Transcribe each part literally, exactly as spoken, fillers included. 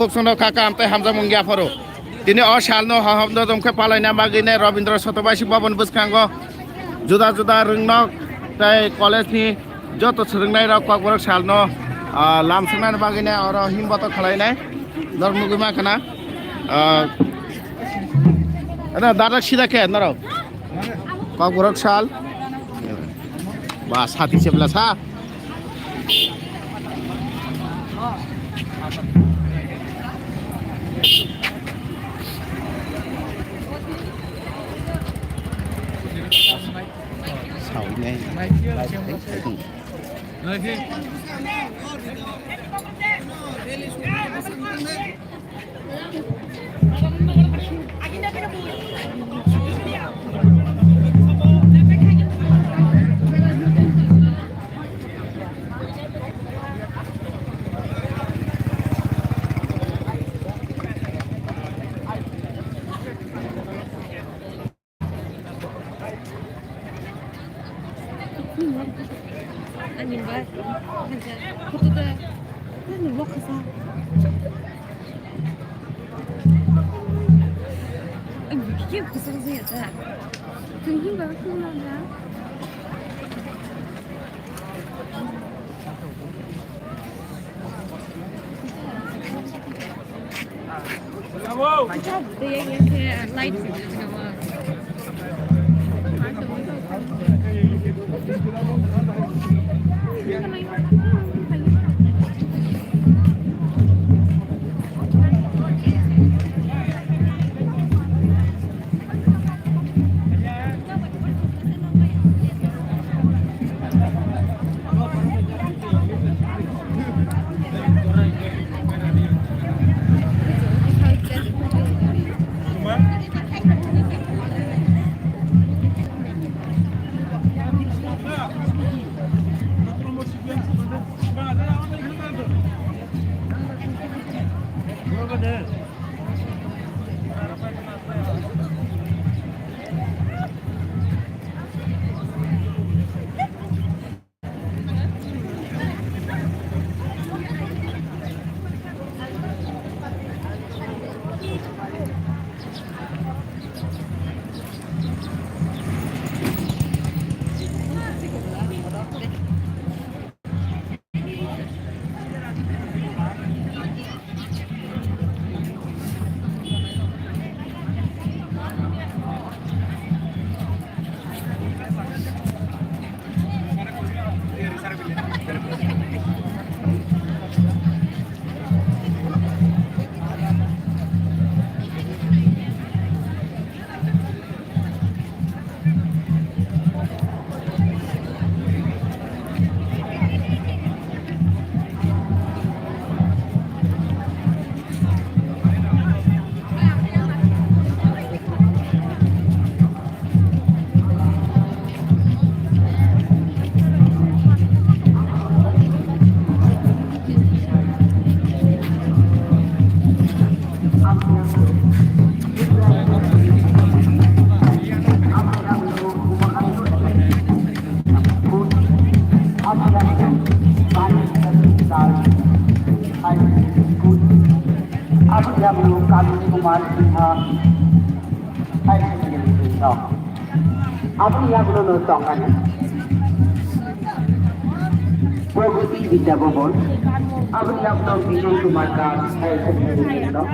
Kok sono kaka amtai hamjak mung ya pharo. Tini o salno haham no dom khe palaina bagwi ne Rabindra Satobasi Bhavan bwskango juda juda rwngnok tei college ni joto swrwngnai rok Kokborok salno, ah, lam swngnani bagwi ne oro himboto khwlainai norok nugwi mankha na. Ah, ada dadak sida khe norok. Kokborok sal. Ba, sati sebla sa. Sawi nai. Ani ba, haja, kutu da, ani ba kasa. Ani ba kike kasa kasa ya ta. Tunghi ba kula na. Aboni yagulo Kamini Kumar Sinha, higher secondary school. Aboni yagulo no tongani Pragati Vidya Bhavan. Aboni yagulo Vijay Kumar Das, higher secondary school.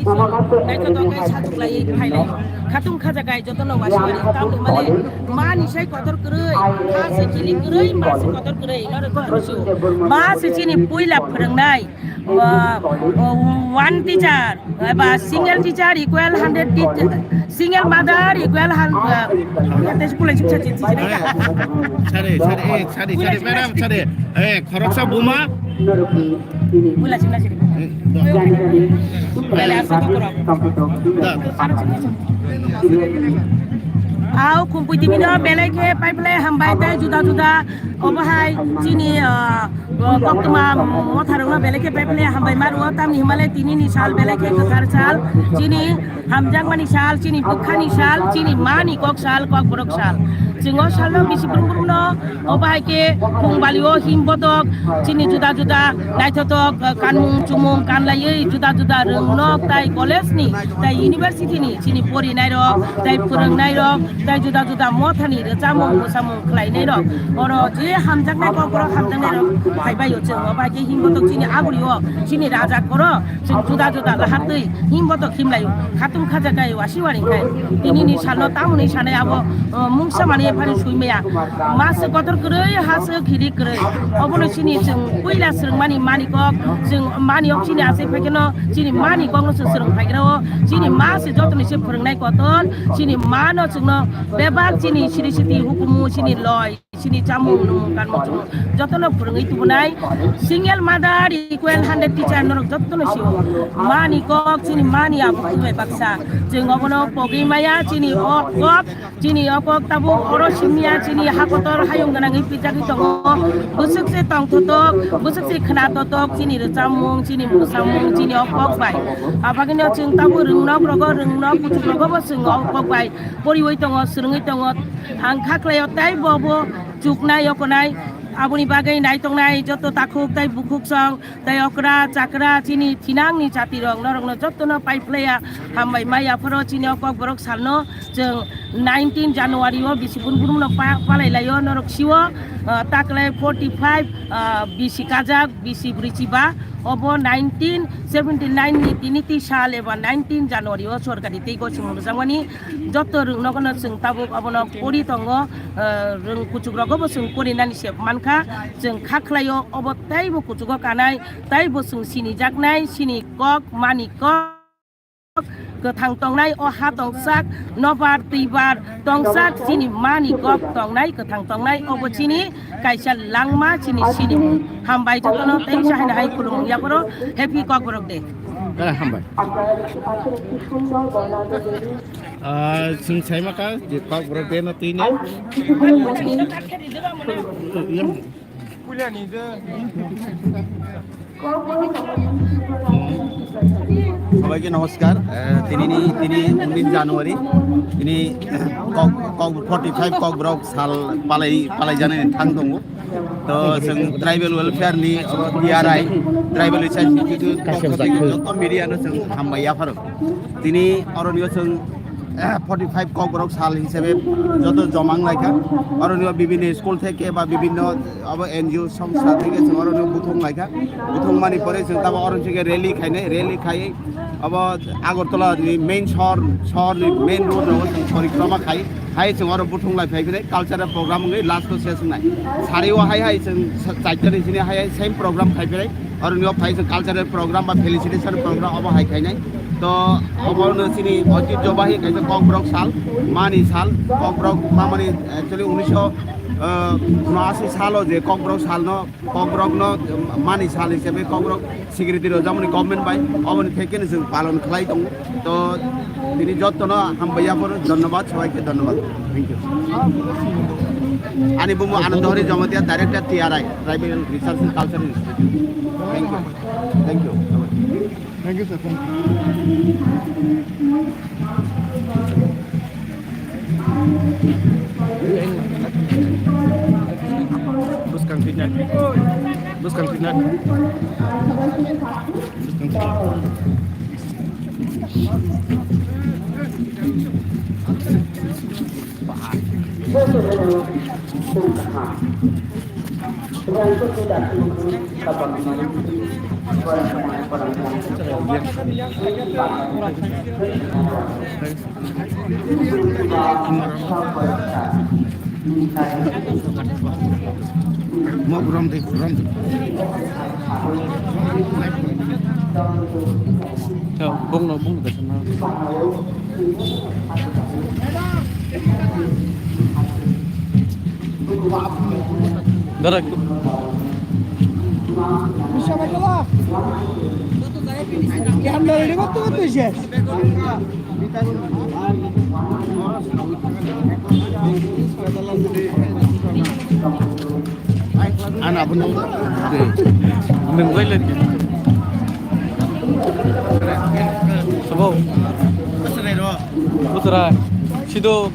Naithotok khe sajuklai phailai. Khatung khajagai jotono wasiwari tamni mane mani sai kotor kwrwi, ha se chini kwrwi, ma se kotor kwrwi, norok kotor musu. Ma se chini puila phwrwngnai, uh, uh, one teacher, eba single teacher equal hundred teacher, single mother equal hundred. Sari, sari, eh, sari, sari, madam, sari. Eh, khoroksa buma. Bula sing nasi. Bela asa kokoro. Au kumpui tibino belai khe pai belai hambai tei juda juda obo hai chini, ah, Koktwma motharokno belai khe paiphile hambai ma rwo, tamni hwnmale tinini sal belai khe kwthar sal, chini hamjakmani sal, chini bwkhani sal, chini mani kok sal, kokborok sal. Chwng o salno bisi brum brumno, o bahai khe khung balio him bodok, chini juda juda naithotok, eh, kanmung chumung kanlaiwi juda juda rwngnok tai college ni tai university ni chini porinairok tai phwrwngnairok tai juda juda mothani rwchapmung mwsamung khlainairok, oro je hamjaknai kokborok hamjaknairok phaibaio chwng, o bahai khe him bodok chini agurio chini raja koro chwng juda juda lahatwi him bodok himlaio, khatung khajakai wasi waring khai tinini salno tamoni sanai abo, eh, mungsa mani ephano sui maya. Ma se kotor kwrwi, ha se khiri kwrwi. Obono chini chwng puila swrwngmani mani kok, chwng mani ok chini achai phaikheno chini mani kokno chwng swrwng phaikrao. Chini ma se jotoni se phwrwngnai kotor, chini mano chwngno bebak chini siri siti hukumu chini loi, chini chamung nung kanmung chumung jotono phwrwngwi tubunai. Single mother equal hundred teacher norok jotono sio. Mani kok chini mani abo kubai baksa. Chwng obono pogwi maya chini ok kok. Chini o kok tabuk oro simiya chini hakotor hayung gwnangwi pijagwi tongo. Bwswk se tongthotok, bwswk se khwnathotok, chini rwchapmung, chini mwsamung, chini o kok bai. Abagwino chwng tabuk rwngnok rogo, rwngnok kuchuk rogo bo chwng o kok bai poriwi tongo, swrwngwi tongo. Ang kha khlaio tei bo bo chuknai yokonai. Aboni bagwi naitongnai joto takhuk tei bukhuk song. Tai okra chakra chini thinangni jatirok norokno jottono paiphlaiya hambai maya phoro chini o kokborok salno chwng nineteen January o bisi bun burumno pa-, palai laio norok siwo, ah, taklai forty five, ah, bisi kajak bisi bwrwi chiba obo nineteen seventy nine ni tiniti sal eba nineteen January o sorkari tei gochimung rwjakmani jotto rwngnogono chwng tabuk obono pori tongo, ah, rwng kuchuk rogobo chwng porinani se mankha. Chwng kha khlaio obo teibo kuchugo kanai, teibo chwng sinijaknai, sini kok, mani kok, kwthang tongnai, o ha tongsak, nobar twibar tongsak, chini mani kok tongnai, kwthang tongnai, obo chini kaisa langma, chini sinimung. Hambai jotono tei sa haino hai khulumung yaphoro happy Kokborok day. Eh, hambai. Ah, chwng saima kha je Kokborok day no twi ne. সবাইকে নমস্কার। আহ, তিনিনি, তিনি উনিশ January, তিনি, আহ, কক, কক, forty five Kokborok সাল পালাই, পালাই জানানি থাং দङ। তো, जों ট্রাইবেল ওয়েলফেয়ার নি, টিআরআই, ট্রাইবেল রিসার্চ ইনস্টিটিউট পক্ষ থেকে যত মিডিয়া নো जों হামবাই yapharo। Tini oro nio chwng, eh, forty five kokborok sal hisabe joto jomang laikha. Oro nio bibhinno school theke ba bibhinno abo N G O songstha theke chwng oro nio buthung laikha. Buthung mani pore chwng tamo oro theke rally khainai, rally khai abo Agartala ni main shahar, shahar ni main road rogo chwng porikroma khai. Hai chwng oro buthung lai phai phai cultural program wngwi last o ses wngnai. Sari o hai hai chwng sa-, chaitani sini hai hai same program khai phai. Oro nio phai chwng cultural program ba felicitation program abo hai khainai. To obo no chini oitijyo bahi kaisa kokborok sal, mani sal, kokborok mamani actually unisho, eh, unashi salo je kokborok salno, kokborokno mani sal hisabe kokborok স্বীকৃতি rwjakmani government bai oboni thekeno chwng palon khlai tongo. To tini jottono hambai yapharo, dhonnobad, sabaike dhonnobad. Thank you. Ani bumu Anando Hari Jamatia, Director T R I, Tribal Research and Culture Institute. Thank you. Thank you. Thank you, sir. Thank you. Bwskang khe nang. Bwskang khe nang. Bwskang khe nang. Mo buram de, buram de. Bongno, bongno kasana. Dara. Bisa masalah. Yang dari lima tuh tuh, yes. Ano, Nung bai le. Sabo. Bosra. Sido.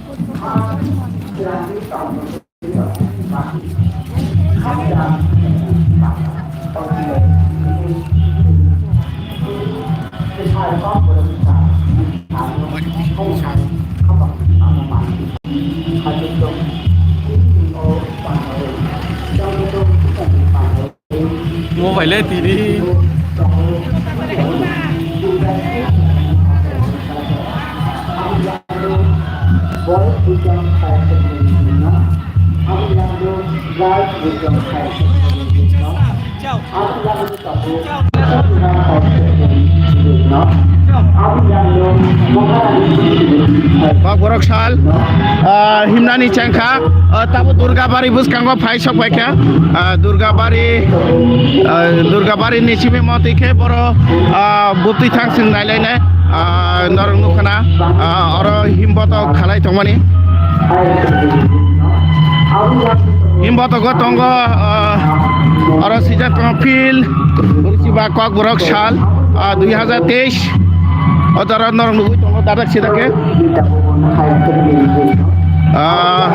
Mobile le tini. Kokborok sal, ah, himnani chengkha, ah, tabo Durgabari bwskango phai sok phaikha, ah, Durgabari, ah, Durgabari ni simi motwi khe boro, ah, bwtwi thang sing nailainai, ah, norok nukha na, ah, oro himboto khalai tongmani. Himboto go tongo, ah, oro sijak tongo field, Risiba Kokborok sal, ah, dui hajar teis. O jora norok nugwi tongo dadak sida khe. Ah.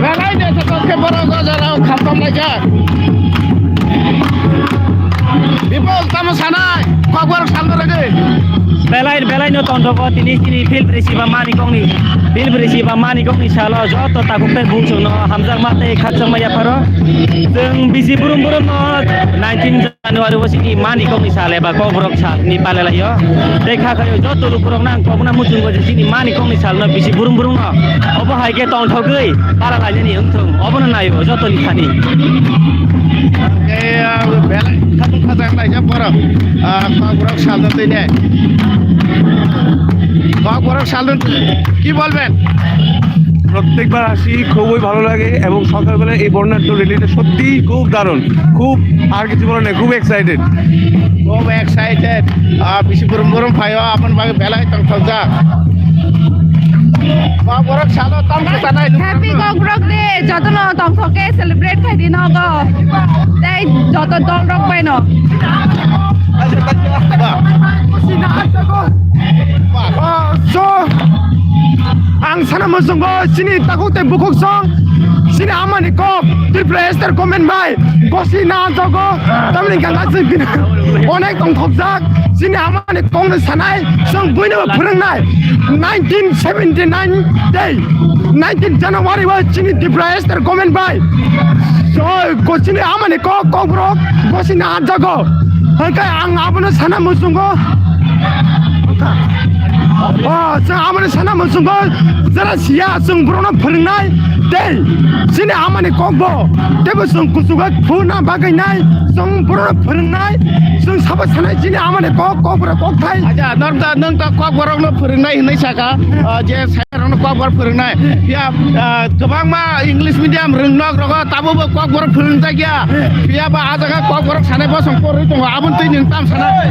Belai de se kok khe borok o jora o kham tong lai jak. Bipul tamo sanai, kokborok salno rwgwi. Belai, belai no tongthogo tini chini Phil Brisi ba Manikokni, Phil Brisi ba Manikokni salo joto takhuk tei bumsokno hamjakma tei khakchangma yapharo. Chwng bisi burum burum no nineteen January o chini Manikokni sal eba Kokborok salni palelaio. Tei kha khaio joto lukurokno ang kokna muchungo je chini Manikokni salno bisi burum burumno obo hai khe tongthogwi palalainani wngthung, obono naio jotoni thani. Khe, ah, belai khatung khajang laijak borok, ah, Kokborok salno twi de. Kokborok salno twi, ki bolben? প্রত্যেকবার আসি, খুবই ভালো লাগে এবং সকালবেলা এই বর্ণাঢ্য র্যালিটা সত্যিই খুব দারুণ, খুব আর কিছু বলার নেই, খুব excited. Khub excited. Ah, bisi burum burum phaio, aboni bagwi belai tongthokjak. Kokborok salo tam kwchanai. Happy Kokborok Day, jotono tongthok khe celebrate khai di nogo. Tei joto dol rok bai no. Ba. Ba. Ah, so, ang sana muchungo chini takhuk tei bukhuk song, chini amani kok Tripura State Government bai gosi na jogo, tamni ganga chwng onek tongthokjak, chini amani kokno sanai, chwng buino phwrwngnai. Nineteen seventy nine tei nineteen January o chini Tripura State Government bai, so, go chini amani kok, kokborok gosi na jogo. Hwnkhe ang abono sana muchungo. O, chwng abono sana muchungo. Jara siya chwng borokno phwrwngnai. Tei chini amani kokbo teibo chwng kuchugo phuna bagwi nai, chwng borokno phwrwngnai, chwng sabo sanai chini amani kok, kokborok kokthai. Acha, nwng ta, nwng ta kokborokno phwrwngnai hinwi saka, ah, je sairokno kokborok phwrwngnai. Phiya, ah, kwbangma English medium rwngnok rogo tabukbo kokborok phwrwngjakya. Phiya ba ah jaga kokborok sanai bosong porwi tongo, aboni twi nwng tam sanai.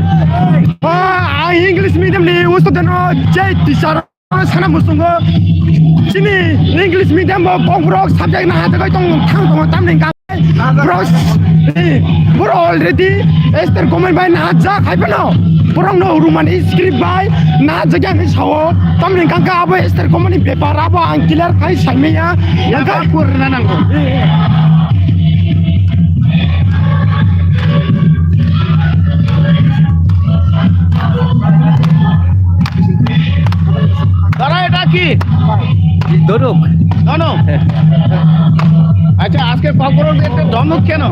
Ah, ang English medium ni usto deno je teacher. Sana musungo chini English medium bo kokborok subject na hatakai tong thang tongo tamni kang borok, eh, borok already Esther Komani bai na jak hai phano borok no Roman script bai na jak yang sao tamni kang ka abo Esther Komani bepar abo ang clear khai sai maya. Ya, ang ka bai purna nangko. দাদা, এটা কি? ধনুক। ধনুক। আচ্ছা, আজকে কক্সবাজার একটা ধনুক কেন?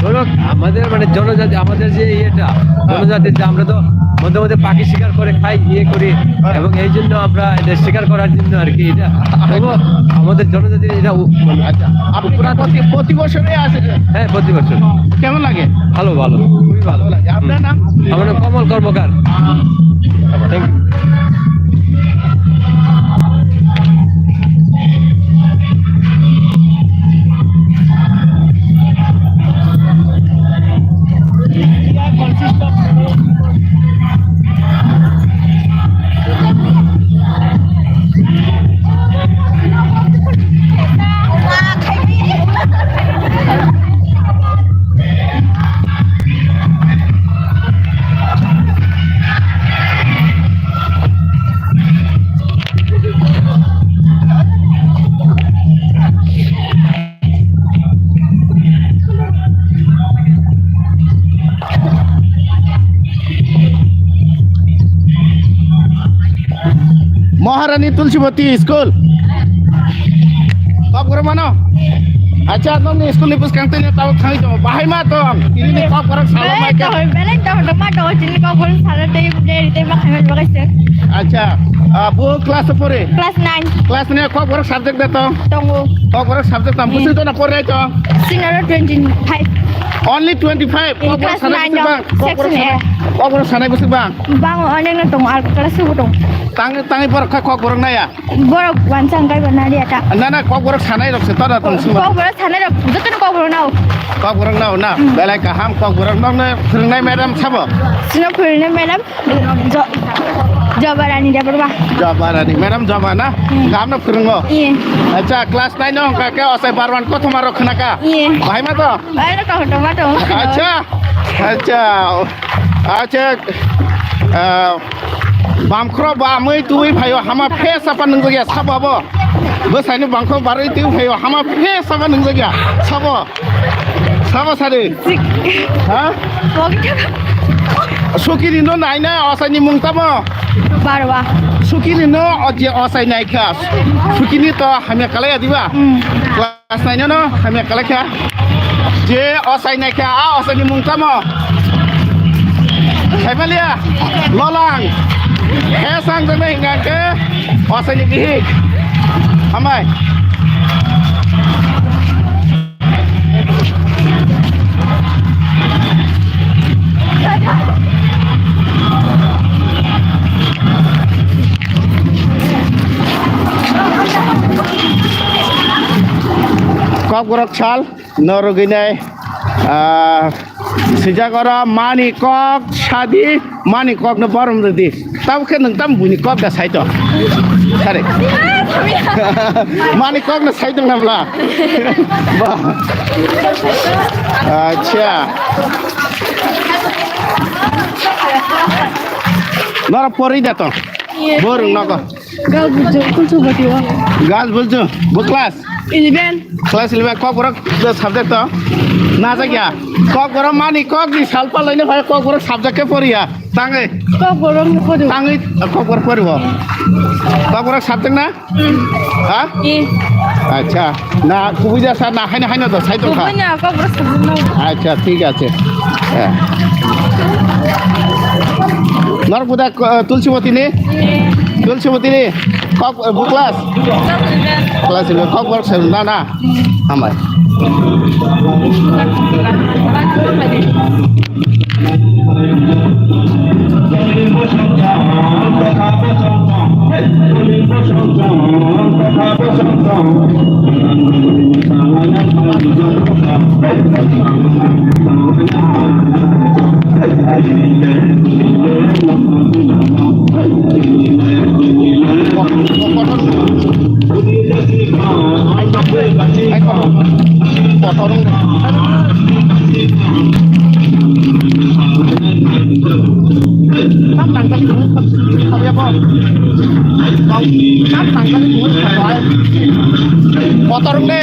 ধনুক আমাদের মানে জনজাতি, আমাদের যে ইয়েটা, জনজাতির যে আমরা তো মধ্যে মধ্যে পাখি শিকার করে খাই, ইয়ে করি, হ্যাঁ। এবং এই জন্য আমরা এটা শিকার করার জন্য আর কি এটা। তবুও আমাদের জনজাতির এটা উ-, মানে আচ্ছা, আপনি পুরাতন। প্রতি, প্রতি বছরই আসেন? হ্যাঁ, প্রতি বছর। কেমন লাগে? ভালো, ভালো, খুবই ভালো। ভালো লাগে। আপনার নাম? আমার নাম কমল কর্মকার। Thank you. Maharani Tulsibati School. Kok guru mano? Acha, nong ni school ni bwskang tini tau thang tong. Bahai ma tong. Ini ni kok guru salam mai ka. Belai tong, belai tong, tong ma tong. Chini kok guru salam tei, tei, tei ma khamel bagai se. Acha, ah, bu class pore? Class nine. Class nine kok guru subject da tong? Tongo. Kok guru subject tong. Busi to na pore tong? Senior twenty-five. Only twenty-five. In class nine dong, section A. Kok guru sanai busi bang? Bang, onek na tong, ar class two tong. Tang, tangi borok kha kok borok naya? Borok wansa ang kaiba nari ata. Na, na, kok borok sanai rok se tora tong sima. Kok borok sanai rok, joto no kok borok nao. Kok borok nao na? Hmm. Belai kaham kok borok nao na phwrwngnai madam sabo? Sino phwrwngnai madam, Jo-, Joba Rani da borba. Joba Rani, madam Joba na? Hmm. Kaham no phwrwngo? Iya. Acha, class nine no hongka ke osai barwan kothoma rok khna ka? Iya. Bahai ma to? Bahai no kaham tong ma to. Acha, acha, acha, ah, Bamkhro ba amui tui phaio hama phe sapa nungjak ya sabo abo. Bwsaini bamkhro barui tui phaio hama phe sapa nungjak ya sabo. Sabo sari. Ha? Sukini no naina osaini mung tamo? Barwa. Sukini no oje osai naikha. Sukini to hamya kalaya diba? Hmm. Asai no, no, hamya kalai kha. Je osai nai kha, a osai ni mung tamo? Saibalia, Lolang. He sang jeng hinga ke, osai ni bihik. Hambai. Kokborok sal no rwgwinai, ah, sijak oro mani kok sadi, mani kok no borom rwdi. Tamo khe nwng tamo buini kok da saito. Sare. Mani kok no saito nabla. Ba. Acha. Nora pori da to. Borong nogo. Gal bulju, kulchu bati wa. Gal bulju, bo class? Eleven. Class eleven, kokborok subject to? Na jakya. Kokborok mani kok ni salpa laino phai kokborok subject ke poriya. Tangai. Kokborok no pori. Tangai, kokborok poribo. Kokborok subject na? Hmm. Ha? Ye. Acha. Na kubuja sa na haino haino to sai to kha. Kubuja kokborok subject na. Acha, thik ache. Ya. Nor buda, uh, Tulsibati ni? Ye. Jol Subutini, kok, eh, bu class? Class eleven, kok borok sel na na? Hambai. Kotor wngde.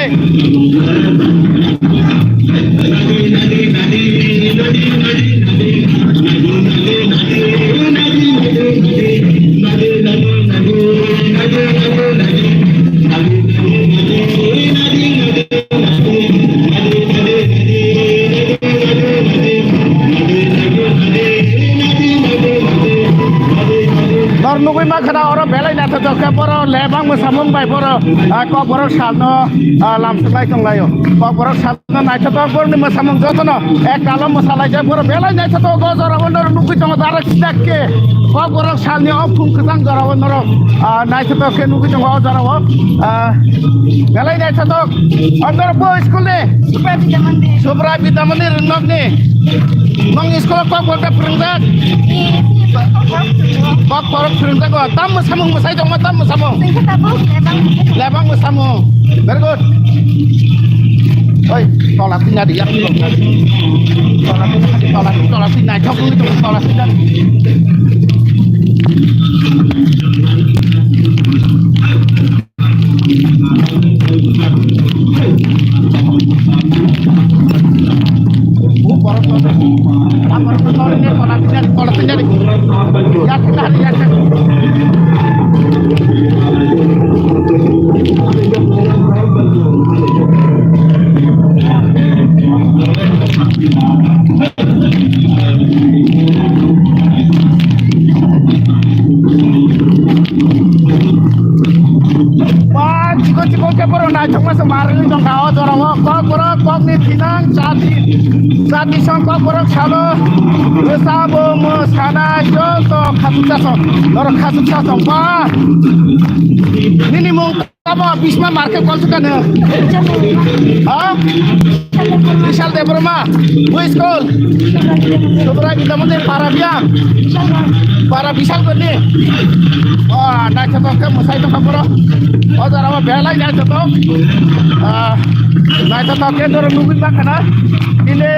Nor nugui ma khana oro belai naithotok khe boro lebang mwsamung bai boro, ah, Kokborok salno, ah, lamsuklai tonglaio. Kokborok salno naithotok boroni mwsamung jotono ek talo mwsalaijak boro belai naithotok o jorao norok nugui tongo dara sidak khe. Kokborok salni o phung kwchang jorao norok, ah, naithotok khe nugui tongo o jorao, ah, belai naithotok. Andor bo school ni? Subrai Bidya Mandir. Subrai Bidya Mandir nokni. Nong school o kok borok phwrwngjak? Kok borok phwrwngjak o. Tam mwsamung mwsai tongma tam mwsamung? Lebang mwsamung. Very good. Oi, tola twi nadi ya. Tola twi nadi, tola twi, tola twi naithok wngwi tongo, tola twi nadi. Ba, chikon chikon khe borok naithokma se marwgwi tongkha o jorao. Kokborok kokni thinang chati, chati song Kokborok salo bwsa bo mwsanai joto khachuksa song, norok khachuksa song ba. Nini mung Abo Bisma market kol sukano. Ha? Bishal Debbarma. Bui school. Subrai Bidya Mandir para biya. Para Bishal goni. Wah, naithotok khe mwsai tongkha boro. O jora o belai naithotok. Ah, naithotok khe doro nugwi makhana. Ini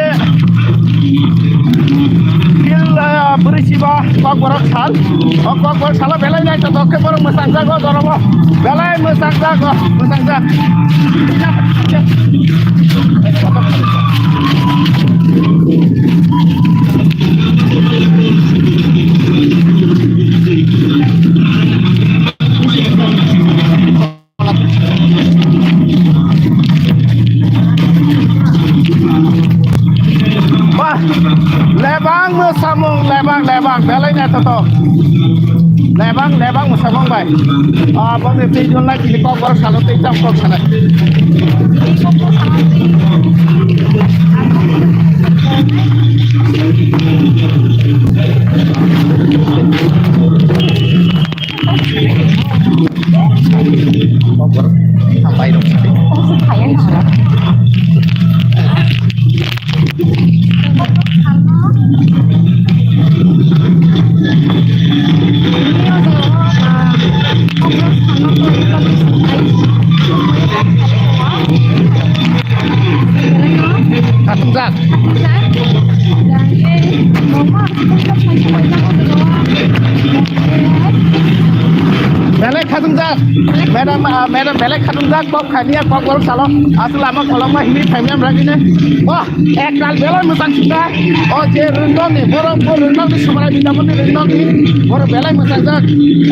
Bil, ah, bwrwi siba Kokborok sal. O Kokborok salo belai naithotok khe borok mwchangjago, jorabo belai mwchangjago, mwchangjak. Wah, lebang mwsamung, lebang, lebang, belai naithotok. Lebang, lebang mwsamung bai. Ah, bongni twi dol lai chini Kokborok salo tei tam kok sanai. Khatungjak. Belai khatungjak. Madam, ah, madam, belai khatungjak. Kok khaniya, Kokborok salo. Aswk lama kolokma himwi phaimya ragine. Wah, ektal belai mwchang sukha. O je rwngnokni, borok bo rwngnokni, Subrai Bidya Mandir rwngnokni. Borok belai mwchangjak.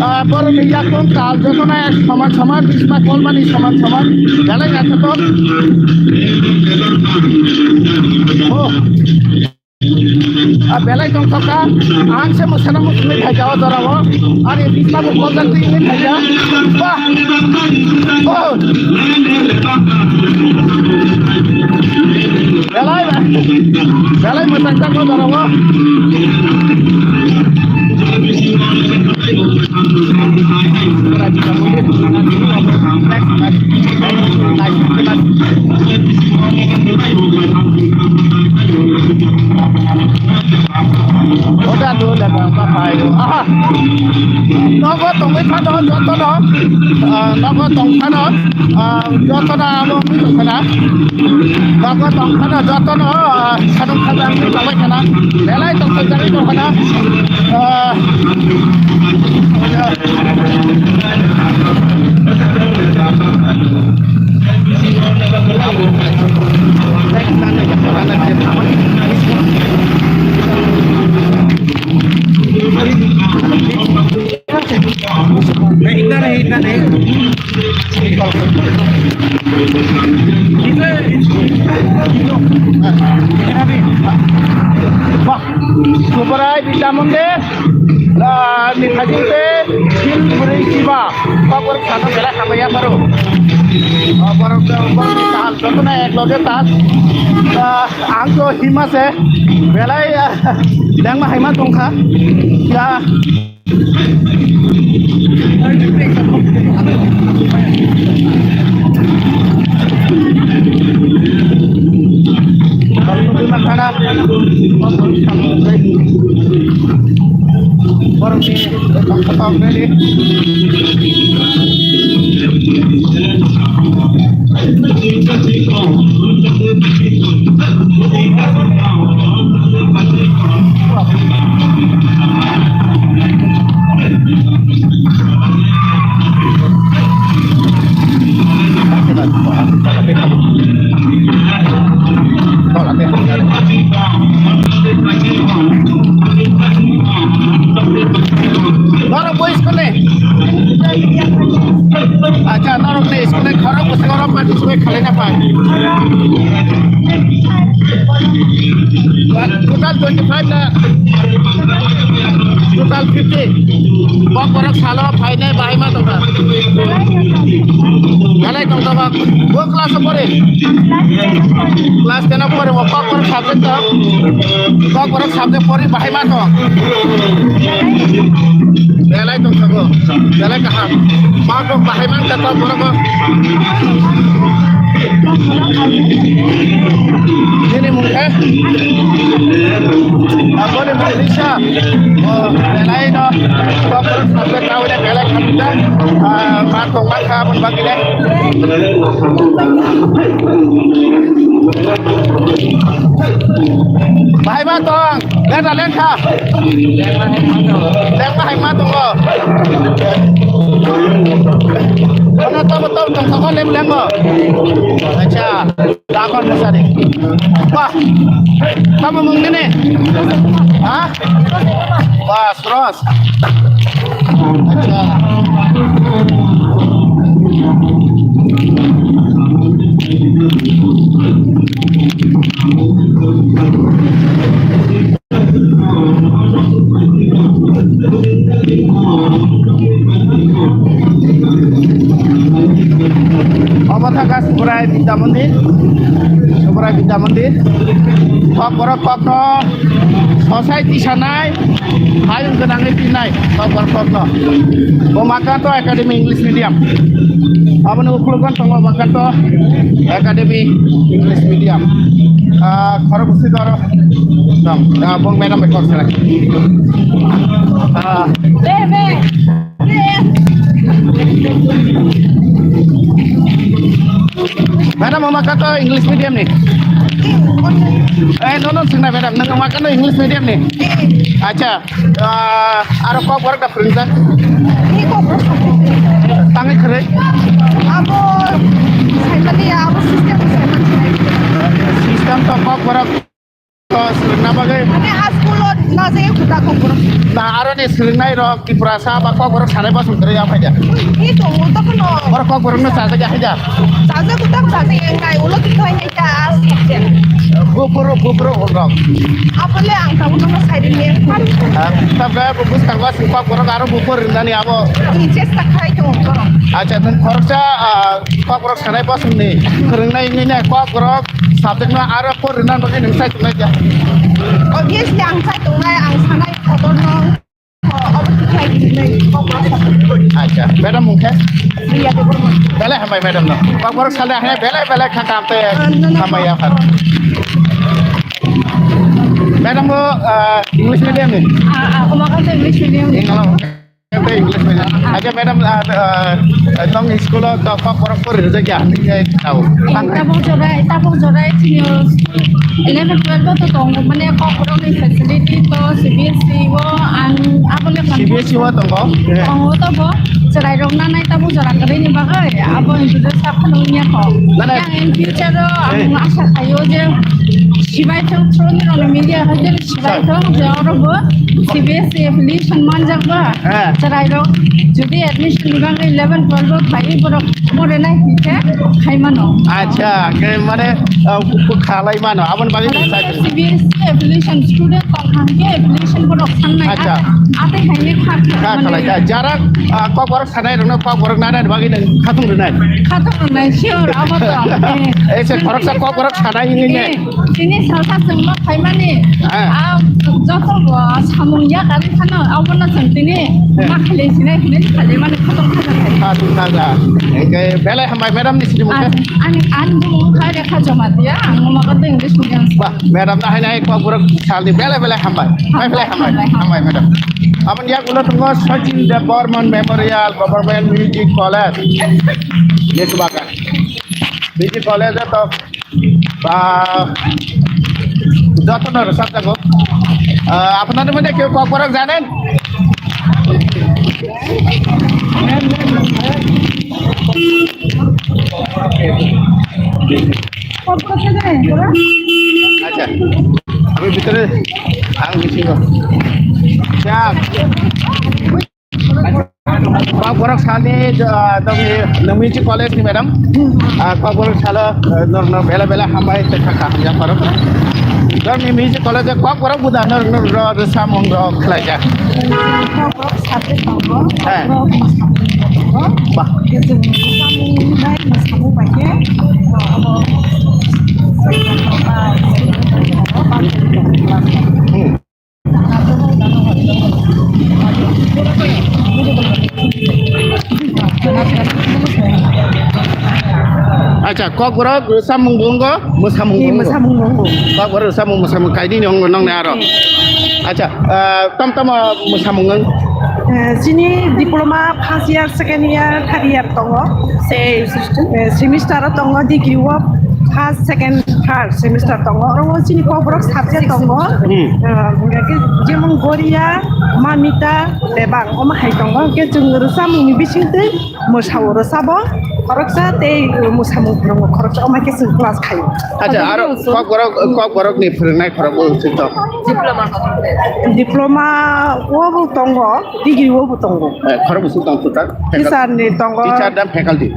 Ah, borokni yakung kal jotono ek soman soman, bisma kolmani soman soman. Belai naithotok. Oh. Belai tongthokha, ang se mwsana muchungwi phaikha o jorao, ani bisma bo koljak twi wngwi phaikha. Bah! Oh! Belai, belai mwchang jak o jorao. Oda do le ba ba phai do. Aha. Nogo tongwi phano jotono. Ah, nogo tong phano. Ah, jotono abo wngwi tong phano. Nogo tong phano jotono. Ah, sanung khajang wngwi tongwi khana. Belai tong khajang wngwi tong khana. Ah, Bah, Subarai Bidya Mandir. Ah, ni thajing te, sil bwrwi siba, kokborok sano belai hamya pharo. Ah, borok, borok ni kaham jotono ek loge ta. Ah, ang to hima se, belai, ah, dangma haima tongkha. Ya. Norok bo school ni? Acha, norok ni school ni khorok bwswk oro participate khalai na phai? Total twenty five na? Total fifty. Kok borok salo phainai bahai ma tongkha. Belai tongkha ba. Bo class o pore? Class ten o pore bo kok borok subject to? Kok borok subject pori bahai ma tong? Belai tongkha bo. Belai kaham. Ma tong bahai man kha kok borok bo. Nini mung khe? Aboni mung Lisa. O, belai no. Kok borok subject kawina belai khamjak. Ah, ma tong man kha aboni bagwi le. Bahai ma tong, leta lengkha. Lengma hai ma tongo. Ono tobo tobo tong thoko lem lengo. Acha, dakon musari. Wah, tamo mung nini? Ha? Wah, Cross. Acha. Obo thangkha Subrai Bidya Mandir. Subrai Bidya Mandir. Kok borok kokno society sanai. Hayung gwnangwi pinai, kok borok kokno. Bo Makanto Academy English Medium. Aboni ukulukon tongo Makanto Academy English Medium. Ah, khorok bwswk oro. Dam, ah, bong madam bai kok sanai. Ah. Madam, Makanto English Medium ni? Eh, no, no, sinai madam, nang Makanto English Medium ni? Acha, ah, aro kok borok da phwrwngjak? Ni kok borok sa. Tangwi khwrwi? Abo saimani ya, abo system saimani. System to kok borok to swrwngna bagwi. Mane a school o na je kuda kok borok. Na aroni swrwngnai rok Tiprasa ba kok borok sanai bosong kwrwi ya phaida. Ni to mo to kono. Kokborok no chajak ya haida. Chajak utak chajak yang kai ulo tu kai hai ta al subject. Buphuru, buphuru ulrok. Apole ang tamu no sai ri ne. Tabra buskang ba sing kokborok aro buphuru rinani abo. Ni chesta khai to. Acha, nwng khoroksa, ah, kokborok sanai bosongni phwrwngnai wngwi nai kokborok subject no aro phwrwngna bagwi nwng sai tongnai kha. Obviously, ang sai tongnai, ang sanai kotor no, oh, obo thik khai di, nai kokborok subject. Acha, madam mung khe? Priya Debbarma. Belai hambai madam no. Kokborok salai hai belai belai kha kam te. Ah, no, no. Hambai ya kha. Madam bo, ah, English medium ni? Ah, ah, omo kha English medium. English. English medium. Acha, madam, ah, ah, nong school o to kokborok pori rwjak ya? Nini tao. Eh, tabuk jorai, tabuk jorai senior school eleven twelve o to tongo, mane kokborok ni facility to C B S E o ang abole C B S E o tongo? Tongo to bo, chwrai rok nanai tabuk jora kwrwi ni bagwi, abo introduce sa phano wngya kho. Nana. Yang in future o ang asa khaio je sibai thwng through ni rok media hai je sibai thwng je oro bo C B S E affiliation manjak ba. Eh. Chwrairok jodi admission ni bagwi eleven twelve o phaiwi borok more nai hinkhe khai mano. Acha, ke mane, uh, khalai mano, aboni bagwi nang sai. C B S E affiliation student tong kha hinkhe affiliation borok sangnai. Acha. Ate, ate haini kha kha khalai kha. Jara, uh, kokborok sanai rokno kokborok nanani bagwi nang khatung rwnai. Khatung rwnai, sure, abo to. Eh. Eh, se khoroksa kokborok sanai hini ne. Eh. Tini salsa chwngno phaimani, ah, joto bo samung ya kari phano, abono chwng tini ma khlai sinai hinwi khlaimani khotong khajaknai. Kha tong kha ja. Hingke belai hambai madam ni sini mungkhe. Ani, ani bumung kha Rekha Jamatia, ang Momagadha English Medium. Bah, madam na hainai kokborok salni belai belai hambai. Belai belai hambai. Hambai, hambai. Hambai madam. Aboni yak ulo tongo Sachin Debbarman Memorial Government Music College. Yesubaka. Music College to Ba, যত্ন রে, সব দেখো। আহ, আপনাদের মধ্যে কেউ ককবরক জানেন? আচ্ছা, আমি ভিতরে, আমি ভিতরে। চা। Kokborok salni, ah, nokni, nokni music college ni madam. Ah, kokborok salo, ah, nor, nor bela bela hambai tei kha kha hamya pharo. Nokni music college o kokborok buda nor, nor ro, ro samung ro khlaijak. Kokborok subject tongo. Eh. Kokborok samung tongo. Bah. Samung bai samung bai khe. Hmm. Acha, kokborok rwchapmung bo wngo, mwsamung bo wngo. Mwsamung bo wngo. Kokborok rwchapmung, mwsamung kainwi ni wngo nokni aro. Hmm. Acha, ah, tam tamo mwsamung wng? Eh, chini diploma first year, second year, third year tongo. Sei, eh, semester o tongo, degree o first, second, third semester tongo. Oro o chini kokborok subject tongo. Hmm. Ah, jemon Goria, Mamita, Tebang, omo hai tongo. Hwnkhe chwng rwchapmung ni bisingtwi mwsao rwchabo khoroksa tei mwsamung phwrwngo khoroksa, omo hai khe chwng class khaio. Acha, aro kokborok, kokborok ni phwrwngnai khorok bo chwng tong? Diploma. Diploma o bo tongo, degree o bo tongo. Eh, khorok bo chwng tong total? Teacher ni tongo. Teacher da faculty?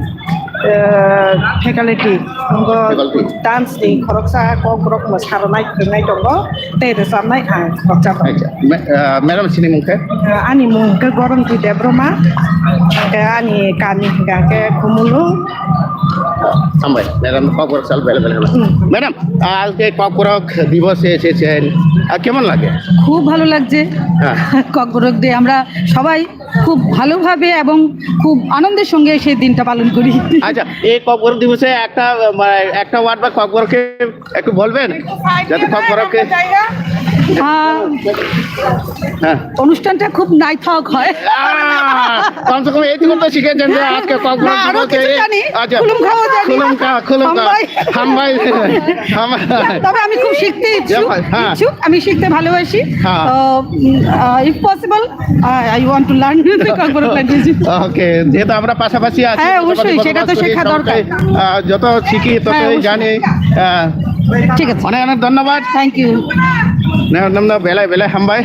Eh, faculty, nungo faculty. Dance ni khoroksa kokborok mwsarwnai, phwrwngnai tongo, tei rwchapnai ang khoroksa tongo. Acha, ma-, eh, madam sini mung khe? Eh, ani mung khe Goronti Debbarma, hwnkhe ani kami hwnkha khe Khumulwng. Hambai, madam kokborok sal bele bele hambai. Hmm. Madam, আজকে ককবরক দিবস এসেছেন, আহ, কেমন লাগে? খুব ভালো লাগছে। হ্যাঁ। ককবরক ডে আমরা সবাই খুব ভালোভাবে এবং খুব আনন্দের সঙ্গে সেই দিনটা পালন করি। আচ্ছা, এই ককবরক দিবসে একটা, আহ, মানে, একটা ওয়ার্ড বা ককবরকে একটু বলবেন? যাতে ককবরকে আহ, হ্যাঁ। অনুষ্ঠানটা খুব নাইথক হয়। আহ, কমসে কম এইটুকু তো শিখেছেন যে আজকে ককবরক না, আরো দিবসে কিছু এই জানি। আচ্ছা। খুলুম খাওয়া জানি। খুলুম খা-, খুলুম খা-, হাম্বাই। হাম্বাই, হাম্বাই। তবে আমি খুব শিখতে ইচ্ছুক, হ্যাঁ। ইচ্ছুক, আমি শিখতে ভালোবাসি। হ্যাঁ। তো, উম, আহ, if possible, I, I want to learn the Kokborok language. ওকে, যেহেতু আমরা পাশাপাশি আছি, হ্যাঁ, অবশ্যই, পাশাপাশি সেটা তো বসবাস করি, শেখা দরকার। সবটাই, আহ, যত শিখি, ততই হ্যাঁ, অবশ্যই। জানি। আহ, ঠিক আছে। অনেক অনেক ধন্যবাদ। Thank you. না, না, না, বেলায়, বেলায় হামবাই।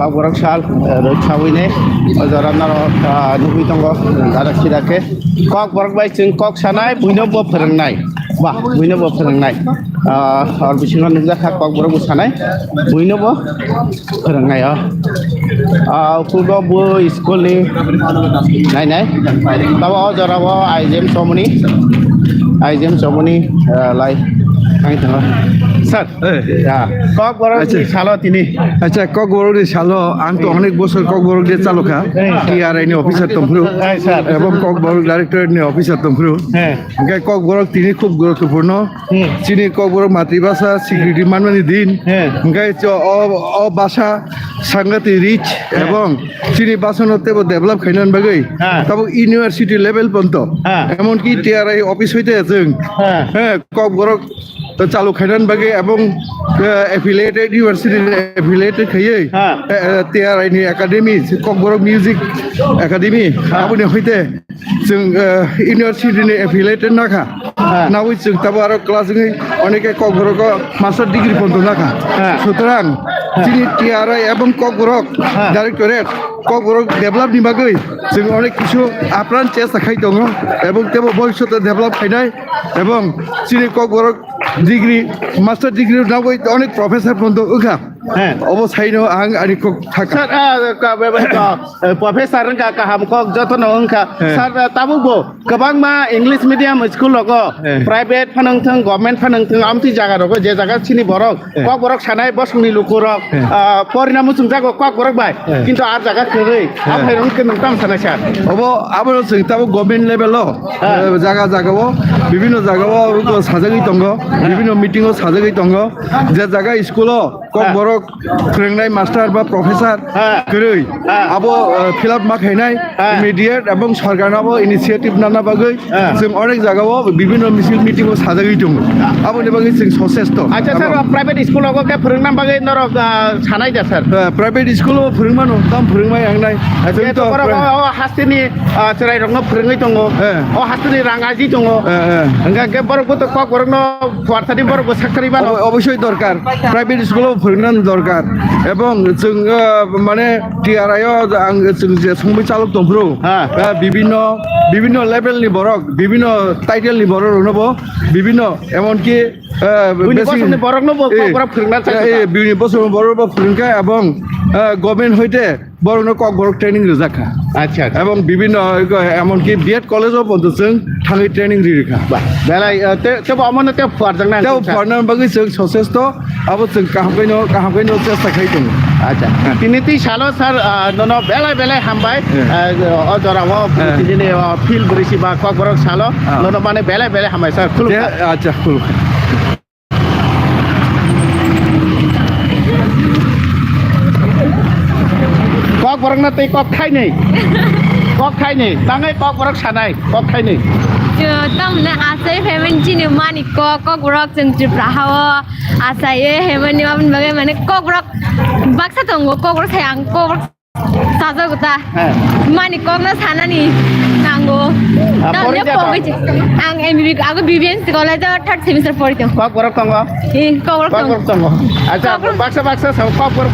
Kokborok sal, eh, rwk sawi ne, o jora norok, ah, nugwi tongo, dara sida khe. Kokborok bai chwng kok sanai, buino bo phwrwngnai. Ba, buino bo phwrwngnai. Ah, or bisingo nukjakha Kokborok bo sanai, buino bo phwrwngnai o. Ah, ukulgo bo school ni nai nai. Tabo o jora o I G M Somoni, I G M Somoni, ah, lai, ang tongo. Sir, Eh. Ya, Kokborok ni Acha. salo tini. Acha, Kokborok ni salo, ang to Eh. onek bosor Kokborok de chalokha. Eh. T R I ni officer tongphuru. Eh, sir. Ebong Kokborok directorate ni officer tongphuru. Eh. Hingke Kokborok tini khub guruttopurno. Hmm. Chini Kokborok matribhasha security manmani din. Eh. Hingke cho o, o basa sangati rich Eh. ebong chini basa no tebo develop khainani bagwi. Eh. Tabo university level ponto. Eh. Emonki T R I office hoite chwng. Eh. Eh, Kokborok to chalu khainani bagwi ebong, eh, affiliated university ni affiliated khaiwi, Ha. eh, eh, T R I ni academy, Kokborok Music Academy, Ha. aboni hoite chwng, eh, university ni affiliated nakha. Ha. Nawi chwng tabo aro class wngwi oneke Kokborok o master degree ponto nakha. Ha. Sutrang Ha. chini T R I ebong Kokborok Ha. directorate Kokborok develop ni bagwi chwng onek kisu apran chesta khai tongo ebong tebo bhobishoto develop khainai ebong chini Kokborok degree, master degree nangwi onek professor pondo wngkha. He. Obo saino ang ani kok thaka. Sir, ah, ka-, be-, be-, ka-, eh, professor wngkha, kaham kok jotono wngkha. He. Sir, eh, tabukbo kwbangma English medium school rogo He. private phano wngthung, government phano wngthung, amtwi jaga rogo je jaga chini borok, He. Kokborok sanai bosongni lukurok, He. ah, porina muchungjago Kokborok bai. He. Kintu ar jaga kwrwi. He. Aphai rong khe nwng tamo sanai sir? Obo, abono chwng tamo government level o, He. eh, jaga jaga o, bibinno jaga o sajagwi tongo, He. bibinno meeting o sajagwi tongo, je jaga school o He. Kokborok phwrwngnai master ba professor He. kwrwi, He. abo, eh, fill up ma khainai, He. immediate ebong sorkar no abo initiative nana bagwi, He. Chwng onek jaga o bibinno misil meeting o sajagwi tongo. Aboni bagwi chwng success to. Acha sir, Abo. private school rogo khe phwrwngna bagwi norok, ah, sanai da sir? Eh, private school o phwrwngmano, tam phwrwngmai ang nai. Chwng Jehetu to borok pri- o, o hasteni, ah, chwrairokno phwrwngwi tongo. Eh. O hasteni rang aji tongo. Eh, eh. Hwnkhe, hwnkhe borok bo to Kokborokno phuarthani borok bo sakthari mano. Obo-, obosoi dorkar. Private school o phwrwngna dorkar. Ebong chwng, eh, mane T R I o ang chwng je songwi chalok tongphuru. Ha. Eh, bibinno, bibinno level ni borok, bibinno title ni borok rokno bo, bibinno emonki, eh, Buini basic, bosongni borokno bo eh, Kokborok phwrwngna eh, chai eh, buini bosongni borok bo phwrwngkha ebong, eh, government hoite borokno Kokborok training rwjakha. Acha, acha. Ebong bibinno, eh, emonki B Ed college o pondo chwng thangwi training ririkha. Ba, belai, eh, te, tebo omono tebo phuarjaknai Tebo chwngsa. phuarna bagwi chwng success to. Abo chwng kaham khaino, kaham khaino chesta khai tongo. Acha. Tini twi salo sir, ah, nono belai belai hambai. Eh. Ah, o jora o Eh. tini ni, ah, field bwrwi si ba Kokborok salo. Ah. Nono mane belai belai hambai sir. Khulumkha. Je, acha, khulumkha. Kokborok na tei kok thainwi. Kok thainwi. Tangai Kokborok sanai. Kok thainwi. Yo, tamne asai family chini mani kok, Kokborok chwng Tripura hao. Asai ye, hemani mabin bagai mane Kokborok baksa tongo, Kokborok sai ang Kokborok sajago ta. He. Mani kokno sanani nango. Ah, Tamni pori jabo? Pogwi je-, ang M B B ago B B M C college o third semester pori tong. Kokborok tongo? Eh, Kokborok tongo. Kokborok tongo. Acha, Kokborok baksa baksa sao Kokborok.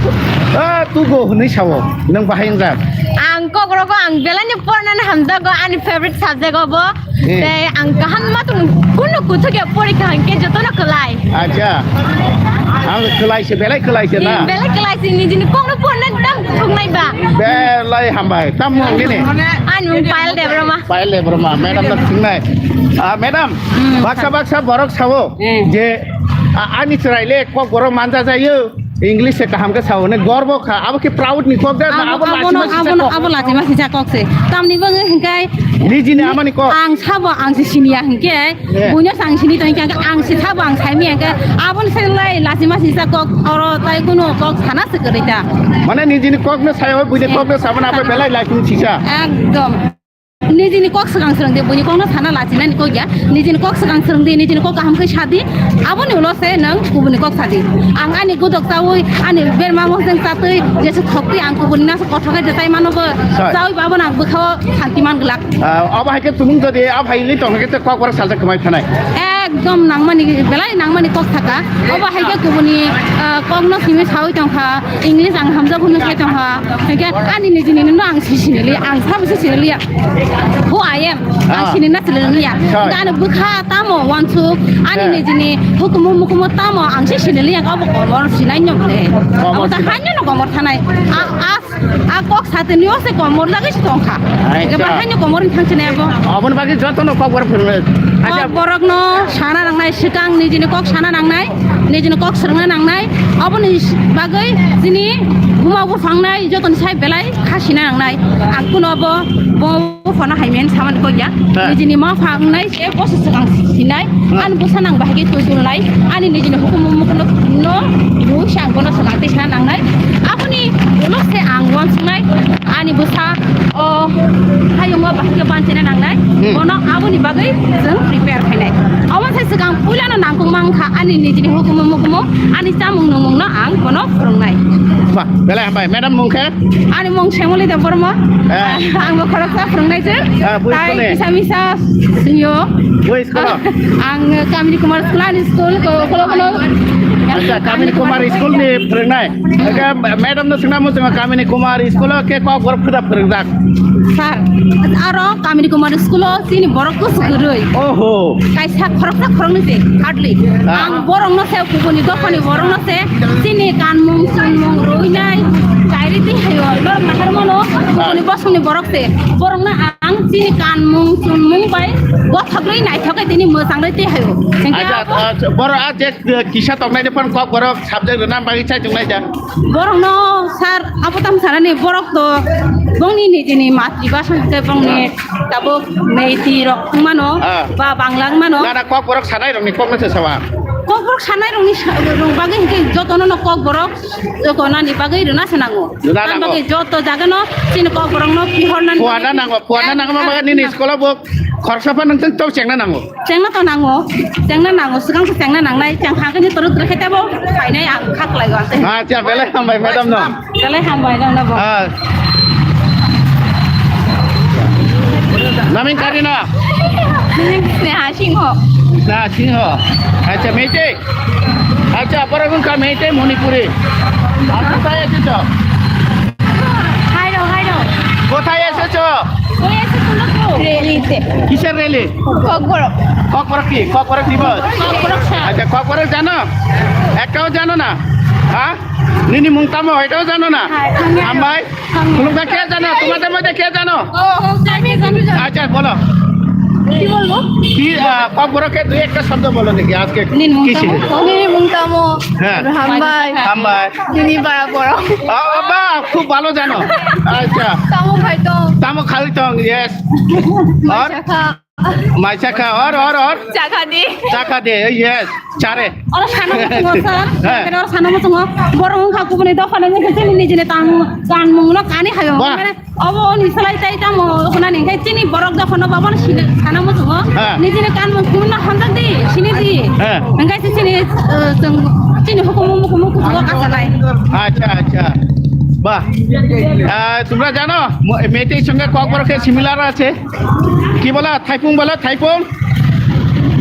Ah, tugo hwnwi sao. Nwng bahai wngjak. Ang Kokborok ang belai ni pornani hamjago, ani favorite subject obo. Hmm. Tei ang kaham ma tong kunu kuthuk ya porikha hwnkhe jotono kwlai. Acha. Ang kwlai se, belai kwlai se na? Hmm, belai kwlai se, nijini kokno porna dam thungnai ba. Belai hambai. Tam mung nini? Ani mung Payal Debbarma. Payal Debbarma. Madam na thungnai. Ah, madam, Hmm. baksa baksa borok sao Hmm. je, ah, ani chwrai le Kokborok manja jayo. English se kaham khe sao, ne gorbo kha, abo khe proud ni kok da, na abo, abo, abo lachima no, sisa abo no, kok? Abo lachima sisa kok se. Tamni bagwi hwnkhe Nijini amani kok? Ang sabo ang se siniya hwnkhe, Eh. buino se ang sini tong hwnkhe, ang se sabo ang saimi hwnkhe, aboni se lai lachima sisa kok, oro tai kuno kok sana se kwrwi ta. Mane nijini kok no sayo, buini kok no sabana, abo belai lachima sisa. Ekdom. Nijini kok swkang swrwng di, buini kokno sana lachinani kok ya. Nijini kok swkang swrwng di, nijini kok kaham khe sa di. Aboni ulo se nwng kubuni kok sa di. Ang ani godok chaui, ani berma moseng chatwi, jesa thokti ang kubuni naso kothok khe jetai mano bo. Sir. Chaui ba bono ang bwkhao santi man glak. Ah, abo hai khe tumung jodi, abo hai li tong khe te kok borok salsa kwmai thanai. Ek Ekdom nangmani, belai nangmani kok saka. Obo hai khe kubuni, ah, kokno simi sawi tongkha, English ang hamjak hwnwi sai tongkha. Hai khe ani nijini no ang si sinili, ang sabo si sinili ya. Who I am? Ang Ah. Sinina sinili ya. Sai. Gana bwkha tamo wansuk, ani Ah. Nijini hukumu mukumu tamo ang si sinili ya, obo komor sinai nyom le. Komor Abo ta sinai. Hanyo no komor thanai. A, a A kok satini o se komor lagi si tongkha. Acha. Ega bahai ni komor ni thangchine abo. Aboni bagwi joto no kok borok phirnai. Acha. Kok borok no sana nangnai, swkang nijini kok sana nangnai, nijini kok swrwngna nangnai. Aboni bagwi chini buma buphangnai joto ni sai belai khasina nangnai. Ang kuno abo bo phano hai men saman kok ya. Ha. Nijini ma phangnai se boso swkang sinai. Hmm. Ani bwsa nang bahai khe twi tulnai. Ani nijini hukumu mukuno no rui se ang bono swkang twi sana nangnai. Aboni ulo se ang uansuknai. Ani bwsa o hayungo bahai khe banchina nangnai. Hmm. Bono aboni bagwi chwng prepare khainai. Omo se swkang puilano nangkukma wngkha ani nijini hukumu mukumu ani chamung nungmungno ang bono phwrwngnai. Ba, belai hambai. Madam mung khe? Ani mung Shyamali Debbarma. Eh. Ang bo khoroksa phwrwngnai se. Ah, bui school ni? Tai kisa misa singyo. Bui school o? Ang Kamini Kumar school ani school ko, ko, ko, ko. Acha, Kamini Kumar school ni phwrwngnai. Eke madam no swngna muchungo Kamini Kumar school o khe kok borok phwda phwrwngjak. Sir, aro Kamini Kumar school o chini borok kusu kwrwi. Oho. Kaisa khoroksa khoroknwi se hardly. Ah. Ang borok no se kubuni dophani borok no se chini kanmung chunmung rwinai chairi twi hayo lor mahar mano kubuni bosongni borok se borok no ang chini kanmung chunmung bai gothok rwi naithok khe tini mwchang rwi twi hayo. Hingke Acha, abo acha, borok a je, eh, kisa tongnai de phone kok borok subject rwna bagwi chai tongnai da. Borok no sir abo tam sanani borok to bongni nijini matri basa hingke bongni Tabuk Meitei rok wngmano, Ah. ba Bangla wngmano. Gana kok borok sanai rokni kok no se sawa. Kok borok sanai rokni sa-, rok bagwi hingke jotono no kok borok jotonani bagwi rwna se nango. Rwna Tam nango. Bagwi joto jagano chini kok borok no pihornani Puana bagwi nango, puana nango ma bagwi nini school o bo khoroksa pha nang tong chengna nango. Chengna to nango, chengna nango, swkang se chengna nangnai, cheng hangkhe ni toruk toruk khe tebo phainai ang kha kwlai o ante. Acha, belai hambai madam no. Belai hambai nang nabo. Ah. Naming kari na? Sneha Singho. Sneha Singho. Acha, Meitei. Acha, borok wngkha Meitei Manipuri. Acha, tai acha to. Hairo, hairo. Kothai এসেছো? ওই এসে তোমরা তো। Rally তে। কিসের rally? ককবরক। ককবরক কি? ককবরক দিবস? ককবরক স্যার। আচ্ছা, ককবরক জানো? একটাও জানো না? হ্যাঁ? Nini mung tamo, এটাও জানো না? হ্যাঁ, আমি Hambai? আমি Khulumkha, কে জানো? তোমাদের মধ্যে কে জানো? ও, ও, আমি জানি, জানি। আচ্ছা, বলো। কি বলবো? কি, আহ, ককবরককে দুই একটা শব্দ বলো দেখি, আজকে Nini mung কি tamo? শিখেছো? Nini mung tamo, হ্যাঁ। Hambai। Hambai। Nini bara borok। আ, আ, বাহ, খুব ভালো জানো। আচ্ছা। Tamo khai tong। Tamo khai tong, yes। R? Mai chakha। Mai chakha, or, or, or? Chakha de। Chakha de, yes। Chare। Oro sana muchungo, sir। হ্যাঁ। Oro sana muchungo। Borok wngkha kubuni dophani wngkha chini nijini tang-, kanmung no kani hayo। বাহ। Mane Obo ni salai tai tamo, obo nani khe chini borok jokhon no babo no sini sana muchungo, হ্যাঁ। Nijini kanmung kumun no hamjak di, sini di। হ্যাঁ। Hingkhe se chini, eh, chwng, chini hukumu mukumu kuchugo kasalai। আচ্ছা, আচ্ছা। বাহ। আহ, তোমরা জানো, ম-, মেইতেই সঙ্গে ককবরকে similar আছে। কি বলা? থাইপুং বলো, থাইপুং।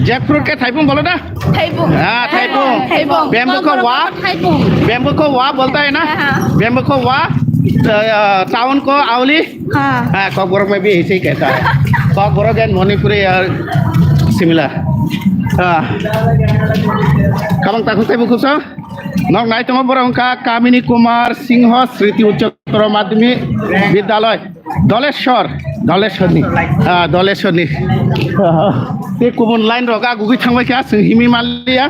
Jackfruit কে থাইপুং বলো না? Thaibung। হ্যাঁ, থাইপুং। Thaibung। ব্যাম্বুকে ওয়া? থাইপুং। ব্যাম্বুকে ওয়া বলতা হ্যায় না? হ্যাঁ, হ্যাঁ। ব্যাম্বুকে ওয়া, আহ, টাউন কো আউলি? হ্যাঁ। হ্যাঁ, ককবরক মে ভি এসে হি কেতা হ্যায়। ককবরক and মণিপুরি আর similar। হ্যাঁ। Kabang takhuk tei bukhuk so? Nok nai tongo borok wngkha Kamini Kumar Singho Sriti Ucchottor Madhyamik Vidyalaya, Doleshwar, Doleshwarni, ah, Doleshwarni. Ah, tei kubun line rok a gugui thangbai kha, chwng himwi manliya.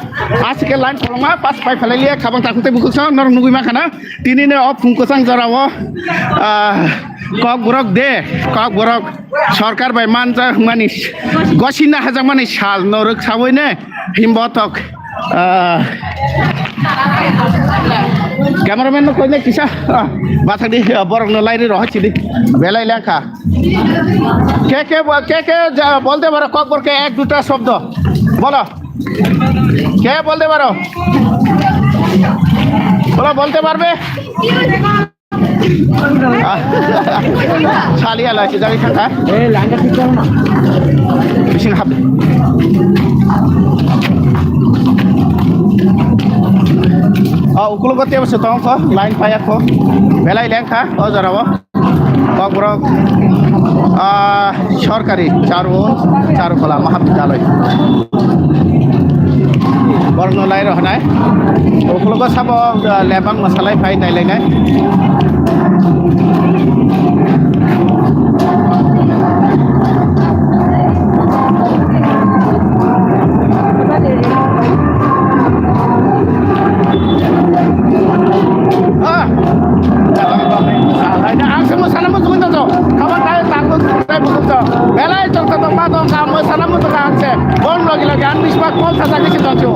Aswk khe line kwbangma pass pai phalai liya, khabang takhuk tei bukhuk sa norok nugui mankha na. Tini no o phung kwchang jora o, ah, Kokborok de, Kokborok sorkar bai manja hwnmani, gosina hajakmani sal norok sawi ne himbotok. Ah. Cameraman no koine kisa, ah, bathak di, ah, borok no lairi rohor chidi. Belai lengkha. Ke ke bo-, ke ke ja-, bolte paro Kokborok ke ek duta shobdo? Bolo. Ke bolte paro? Bolo, bolte parbe? Ah. Saliya lai sijagwi thangkha. Eh, langa tikar na. Bising hap. Ah, ukulogo tebo se tongkho, line payakho. Belai lengkha, o jorao. Kokborok, ah, sorkari Charun, Charukhola Mahabidyalay. Borokno lai rw hwnai. Ukologo sabo, ah, lebang mwsalai phai nailainai. Ah. Ang se mwsana muchungwi tongkha. Khabar dai tangbo tei buchukjak. Belai tongtha tongma tongkha, mwsana muchungkha ang se. Bon logi logi ang biswa kol sajagwi se tongsu.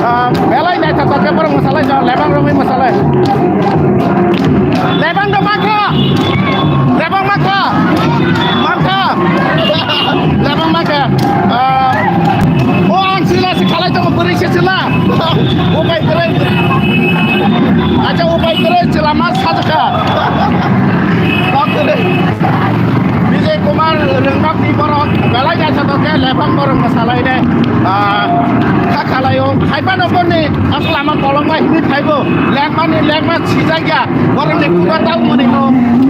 Ah, belai naithotok khe borok mwsalai jang, lebang romwi mwsalai. Lebang do mankha. Lebang mankha. Mankha. Lebang mankha. Ah, o ang sila se khalai tongo, bwrwi se sila. Upai kwrwi. Acha, upai kwrwi, chwla ma sajwkha. Kok kwrwi. Vijay Kumar Rwngbakni borok belai naithotok khe lebang borok mwsalainai. Ah, kha khalaio. Haiphano borni aswk lama kolokma himwi phaibo. Lekmani lekma sijakya. Borokni kuga tau mani ko.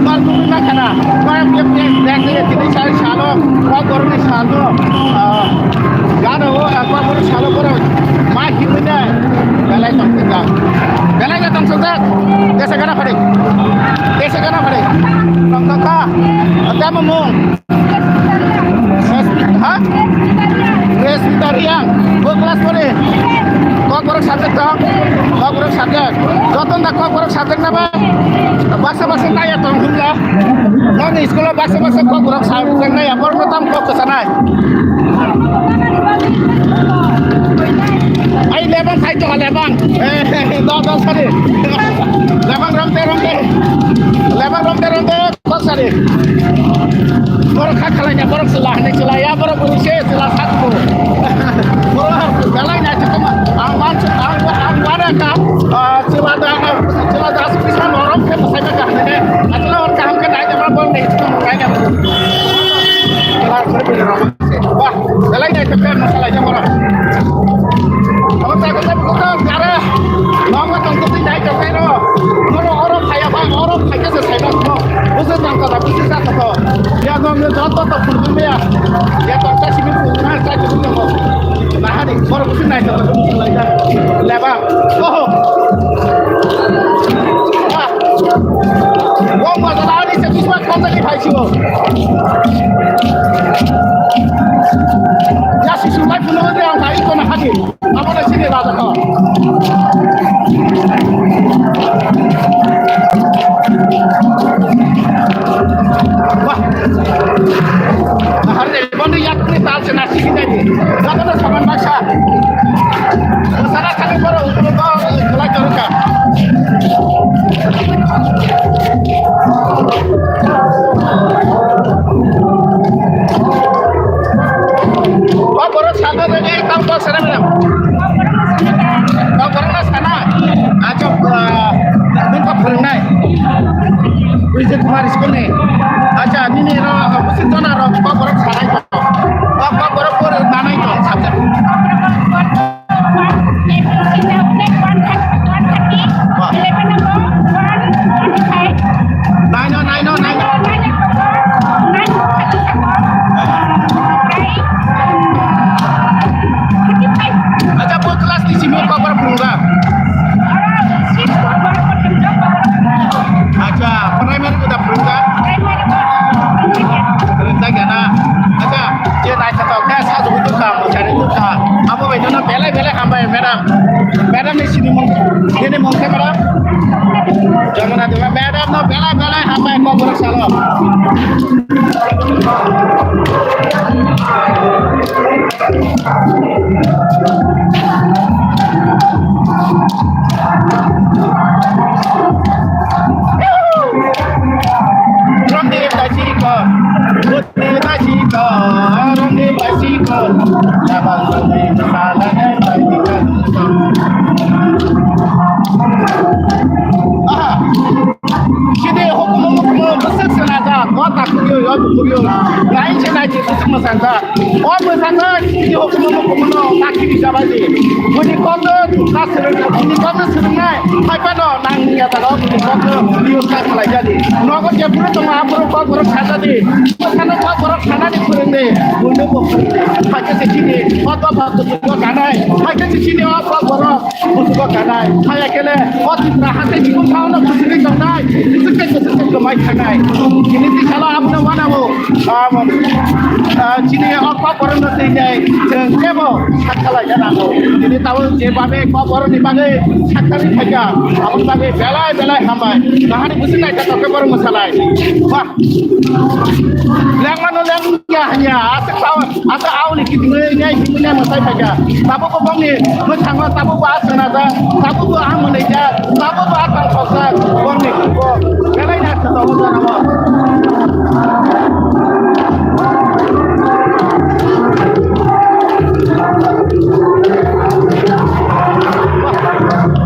Bal tumi ma khana. Kok kok kok kok kini sal salo. Kok borokni salo. Ah, gana o, ah, kok borok salo borok. Ma himwi nai. Belai tong sejak. Belai tong sejak. Desa gana phari. Desa gana phari. Tong tong kha. Tamo mung. Ha? Presbyterian. Bo class pore. Kokborok subject tong. Kokborok subject. Joton da Kokborok subject na ba? Baksa baksa naya tong himla. Noni school baksa baksa Kokborok subject naya. Borok tam kok kesanai. Ai lebang khai to lebang. Eh, do do sari. Lebang romte romte. Lebang romte romte. Kok sari. Borok kha khalai ya, borok sila hini sila ya, borok buru se sila satu. Borok belai na chakma. Ang wan ang ang wana ka. Ah, sila da sila da sila norok ke pasai ka hini. Asla or kaham ke dai jabra bol nahi chakma kai ka. Sila sila Wah, belai nai tepe masala jang ora. Abo ta kota kota kara. Mama tang koti nai tepe ro. Oro oro khaya ba, oro khaya se sai ba ko. Busu tang kota, busu sa kota. Ya no no jat to purdu me ya. Ya to ta simi purdu na sa purdu mo. Bahari, oro busu nai tepe busu lai da. Leba. Oho. Wah. Wong ba dala ani se biswa kota ki phai sibo. Ya susu lai phunukgo de ang hai kono hadi. Abo na sini raja ko. Wah. Hari ini kono yakni tal se nasi kita ini. Kata na saman baksa. Sana kami baru untuk kau kelak kerja. Kok borok sana rwgwi tamo kok sana madam? Kok borok no sana? Acha, ah, nwng kok phwrwngnai? Vijay Kumar school ni. Acha, nini ro, bwswk jona ro kok borok sanai kok? Kok, kok borok phwrwng nanai kok subject? Naino, naino, naino. Acha, bo class ni simi kok phwrwngjak? Acha, primary ko da phwrwngjak? Phwrwngjak ya na? Acha, je naithotok khe sajagwi tongkha, mwsari tongkha. Abo bai nono belai belai hambai, madam. Madam ni sini mung, nini mung khe madam? Jamana Debra, madam no belai belai hambai kok borok salo. From the Tachiko, the Tachiko, from the Tachiko, Labang Tachiko. Aha. Sini hok Takhuyo, yo, tukhuyo. Nai se nai se kusuk mwsajak. O mwsajak, chini hukumu mukumu no, takhi bisa bai di. Buni kokno, na swrwng, buni kokno swrwngnai. Hai phano, nang ni ya tago, buni kokno, use ka khlai jadi. Nogo je buru tongo, a buru kok borok saja di. Mwsano kok borok sanani phwrwng di. Buni bo phwrwng di. Hai khe se chini, o kok bo kusugo kanai. Hai khe se chini, o kok borok. Busugo kanai, haya kele, o Tripura haste chikung thaono kusugwi tongnai, kusuk tei kusuk tei kwmai thangnai. Chini tisalo abono wanao, ah, ah, chini o kok borokno twi nai, chwng kebo sakhalai jana nango. Chini tao je babe kok borokni bagwi sakhalai phaikha, aboni bagwi belai belai hambai. Nahani busi naithotok khe borok mwsalai. Wah! Lengmano leng ya, ya, aswk tao. Asa auni kitimwi ngai kitimwi ngai mwtai phaikha. Tabukbo bongni mwthango tabukbo a swnajak, tabukbo a mwnwijak, tabukbo a tongthokjak, bongni kubo belai na swnajak o jorao.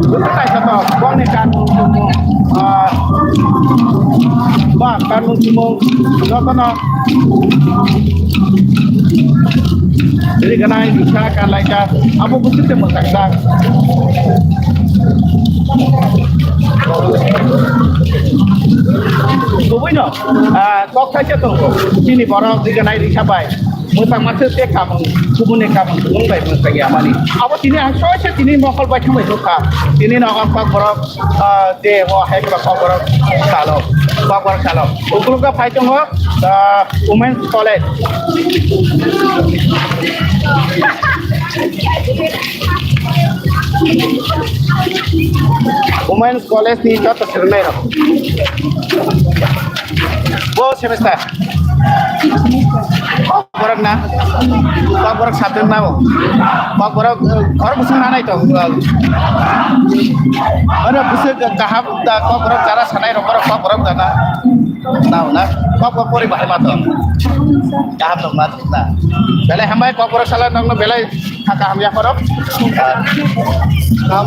Bwswk naithotok bongni kanmung chumung, ah, ba kanmung chumung jotono. Jadi ganai bisa kan laika abo busi te mwsajak. Kubui no, ah, kok kaisa tongo. Chini borok di ganai risa bai. Mwsang masa te kamung, kubuni kamung, kubun bai mwsang ya mani. Abo tini ang soise tini mokol bai thangbai thokha. Tini no ang kok borok. Ah, de, o hai khe kokborok salo, kokborok salo. Ukulukgo phai tongo, ah, Women's College. Women's College ni joto swrwngnairok. Bo semester. Kokborok na? Kokborok subject na bo? Kokborok, eh, ghor bwswk nanai to? Oro bwswk kaham da kokborok jara sanai rok borok kokborok da na? Na, na. Kokborok pori bahai ma to? Kaham tong ma to na? Belai hambai kokborok sala nokno belai Kha kaham ya borok. Ah,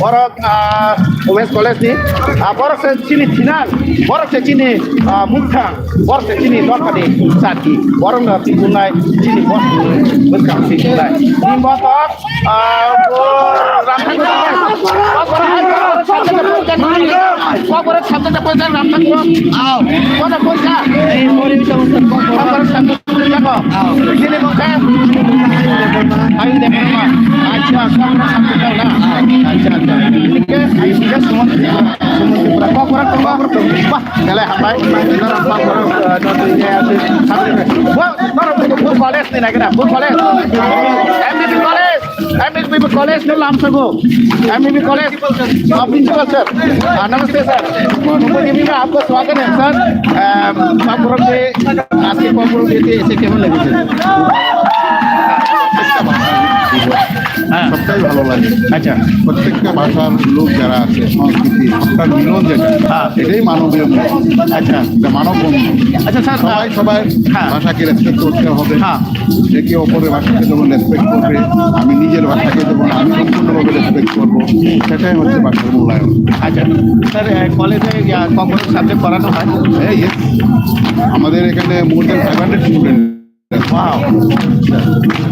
borok, ah, Women's College ni, ah, borok se chini thinang, borok se chini, ah, mukthang, borok se chini dorkani chati, borok no tibunai chini boss ni bwskang tibunai. Ni botok, ah, bo Ramthang, Ramthang. Kok borok sabjak da poisa Ramthang bro. Aw. Kono poisa? Ei, mori bisa usan kok borok. Kok borok sabjak da poisa ko? Aw. Sini kok khe? Ayo deh, Mama. Acha, kok borok sabjak da na? Acha, acha. Ini ke, ayo, ini ke semua. Semua. Kok borok, kok borok. Wah, jalai hambai. Ini kok borok, eh, sabjak da. Wah, norok, bu college ni naikna, bu college. M B B college. M B B college no lamsago. M B B college, uh, principal sir. Uh, namaste sir। Good evening, आपका स्वागत है sir। Um, Kokborok ke, aajke Kokborok ke ऐसे कैसा लगे sir? হ্যাঁ। সবটাই ভালো লাগে। আচ্ছা। প্রত্যেকটা ভাষার লোক যারা আছে, সংস্কৃতি, সবটার মিলন যেটা, হ্যাঁ। এটাই মানবীয় মূল্য। আচ্ছা। এটা মানব বন্ধন। আচ্ছা, স্যার, সবাই আহ, সবার হ্যাঁ। ভাষাকে রেসপেক্ট করতে হবে। হ্যাঁ। একে অপরের ভাষাকে যেমন রেসপেক্ট করবে, আমি নিজের ভাষাকে যেমন আমি সম্পূর্ণভাবে রেসপেক্ট করবো, সেটাই হচ্ছে ভাষার মূল্যায়ন। আচ্ছা, স্যার, আহ, কলেজে, আহ, কখন সাবজেক্ট পড়ানো হয়? হ্যাঁ, ইয়েস। আমাদের এখানে more than five hundred student. Wow.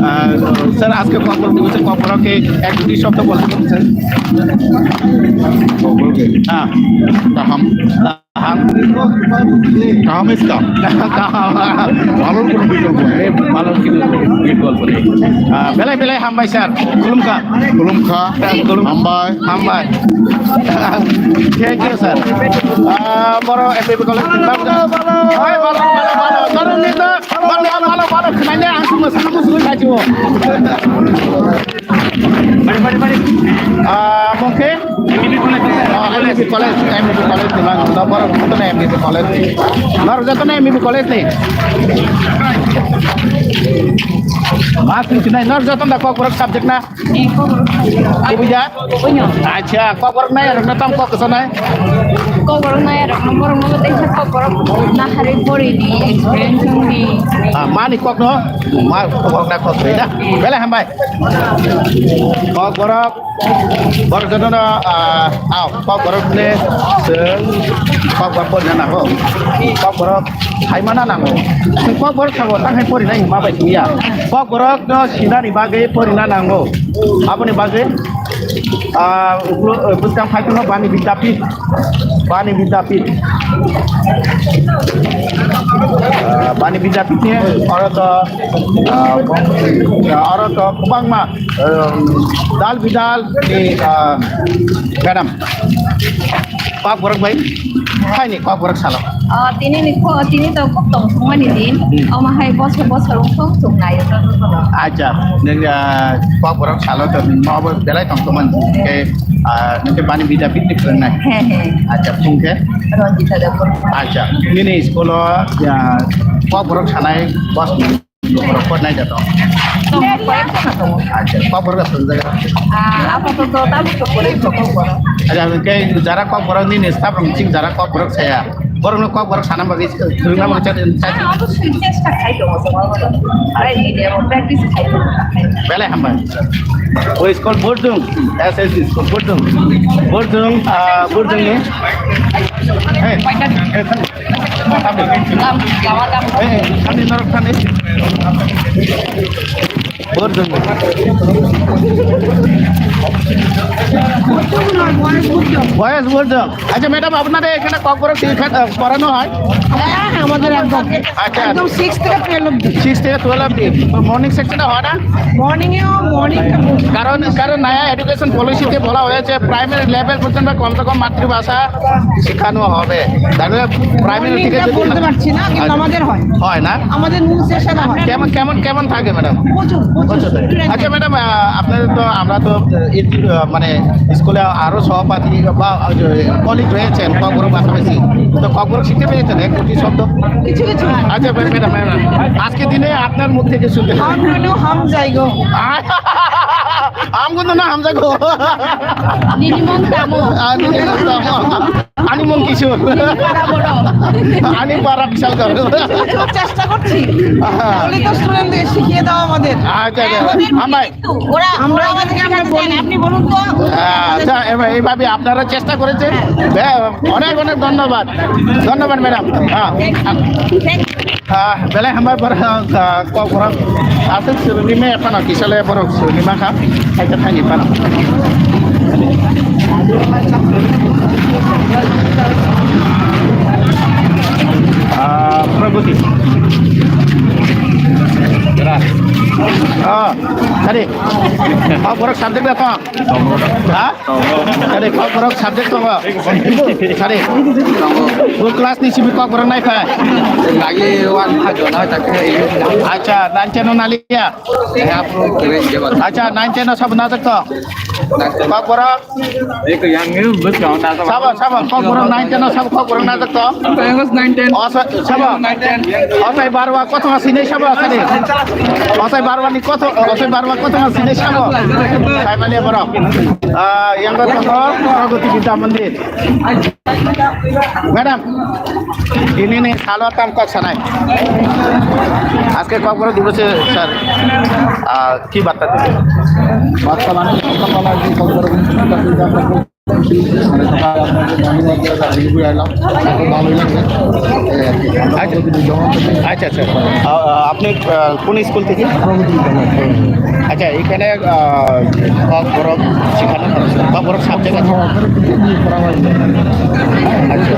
Uh, sir, আজকে কখন দিবসে কখন কি এক দুটি শব্দ বলতে পারবেন, স্যার? কখন কি? হ্যাঁ। কাহাম। Kaham. Kaham is kaham. Kaham. ভালোর কোনো বিকল্প নেই। ভালোর কোনো বিকল্প নেই। আহ, belai belai hambai sir. Khulumkha. Khulumkha. Khulum-, hambai. Hambai. Thank you sir. Ah, boro M B B college ni bang. Hai, balo, balo, balo. Balo ni to, balo, balo, balo. Khnaina ang sung sung sung khai chuo. Bari, bari, bari. Ah, mungkin? M B B college. Ah, M B B college, M B B college ni bang. Nomor satu ni M B B college. Nomor satu ni M B B college ni. Mas ni sinai, nomor satu ni Kokborok subject na? Eh, Kokborok subject. Kubuja? Bunyo. Acha, Kokborok nai, rok na tam kok sana. Kokborok nai rok no borok no tei sa kokborok naharwi pori di experience wng di. Ah, mani kok no, ma kokborok na kok da. Belai hambai. Kokborok, borok jono no, ah, au, kokborok ne, seng, kokborok pori na ho. Kokborok Saimana nango. Kokborok sabo tang hai porina hima bai tuya. Kokborok no sinani bagwi porina nango. Aboni bagwi, ah, uklo, eh, bwskang phaikhuno Bani Vidyapith. Bani Vidyapith. Ah, Bani Vidyapith ni oro to, ah, oro to kwbangma, eh, dal bidal ni, ah, madam. Kokborok bai, phaini kokborok salo. Ah, tini ni kho, tini to kok tong thumani din. Hmm. Omo hai bosor bosor wng thung thung nai. Acha, neng, ah, kokborok salo to nini ma bo belai tong thumani. Ke, ah, neng ke Bani Vidyapith ni phwrwng nai. He, he. Acha, phung ke? Ranjita Debbarma. Acha, nini school o, ah, kokborok sanai bos Kokborok naijak tongo. Tongo, koyekjona tongo. Acha, kokborok aswk jaga? Ah, apatoto tabuk to koyekjona kokborok. Acha, hwnkhe jara kokborok nini staff rok ching jara kokborok saya. Borokno kokborok sana bagwi, thwrwngna bagwi cha-, cha-, Ah, obosoi chesta khai tongo, tongo, tongo. Ai, ni demo practice khai tongo. Belai hambai. O school Burjung, S S C school Burjung. Burjung, ah, Burjung ni. Hey, hey, Thani, norok thani. Borjong. বয়স বলছো? আচ্ছা ম্যাডাম, আপনাদের এখানে ককবরক শিক্ষা, আহ, করানো হয়? হ্যাঁ, আমাদের একদম, আচ্ছা। একদম সিক্স থেকে টুয়েলভ অবধি। সিক্স থেকে টুয়েলভ অবধি। তো মর্নিং সেকশনটা হয় না? মর্নিং এও, মর্নিং টা বলছি। কারণ, কারণ নয়া এডুকেশন পলিসিতে বলা হয়েছে প্রাইমারি লেভেল পর্যন্ত কমসে কম মাতৃভাষা শেখানো হবে। তাহলে প্রাইমারি মর্নিং থেকে টা যদি বলতে পারছি না, কিন্তু হ্যাঁ। আমাদের হয়। হয় না? আমাদের নুন সেশন হয়। কেমন, কেমন, কেমন থাকে ম্যাডাম? প্রচুর, প্রচুর প্রচুর। স্টুডেন্ট আচ্ছা থাকে। ম্যাডাম, আহ, আপনাদের তো, আমরা তো, আহ, এই, আহ, মানে স্কুলে আরো সহপাঠী বা, আহ, যে কলিগ রয়েছেন ককবরক পাশাপাশি, তো ককবরক শিখতে পেরেছেন এক দুটি শব্দ? কিছু কিছু। আচ্ছা ম্যা-, ম্যাডাম, ম্যাডাম, আজকে দিনে আপনার মুখ থেকে শুনতে আম কোনো হাম যাইগো। আম কিন্তু না হাম যাইগো। নিনিমন তামো। আহ, নিনিমন তামো। Ani mung kisu. Ani para bisal karo. চেষ্টা করছি। আহা। তাহলে তো স্টুডেন্টদের শিখিয়ে দাও আমাদের। আচ্ছা, আচ্ছা। হামবাই। ওরা, আমরা ওরা আমাদেরকে আমাদের বলি। জানে, আপনি বলুন তো। আচ্ছা, এবার এইভাবে আপনারা চেষ্টা করেছেন। হ্যাঁ। হ্যাঁ, অনেক অনেক ধন্যবাদ। ধন্যবাদ ম্যাডাম। হ্যাঁ। Thank you. Thank you. Ah, belai hambai borok, ah, kokborok aswk swrwngni me phano kisa le borok swrwngni mankha, kaisa thani phano. Ah, Pragoti. Ah, tadi. Kokborok subject apa? Ha? Sari, kokborok subject tongo. Sari. O class ni simi kokborok nai phai. Lagi wan ha jona ta khe. Acha, nine ten no naliya. Acha, nine ten no sabo najak to. Kokborok. Sabo, sabo, kokborok nine ten no sabo kokborok najak to. Sabo. Osai barwa kothoma sinai sabo sari. Osai barwa ni kotho, osai barwa kothoma sinai sabo. Saimani borok. Ah, yang berkata Pragoti Vidya Mandir. Madam, ini nih kalau tam kok sana. আজকে ককবরক দিবসে স্যার, আহ, কি বার্তা দিবেন? বার্তা মানে, সকালবেলা যে ককবরক আচ্ছা, আচ্ছা, আচ্ছা। আ, আ, আপনি, আ, কোন স্কুল থেকে? আচ্ছা, এখানে, আ, ককবরক শেখানো হয়, ককবরক সাবজেক্ট আছে? আচ্ছা।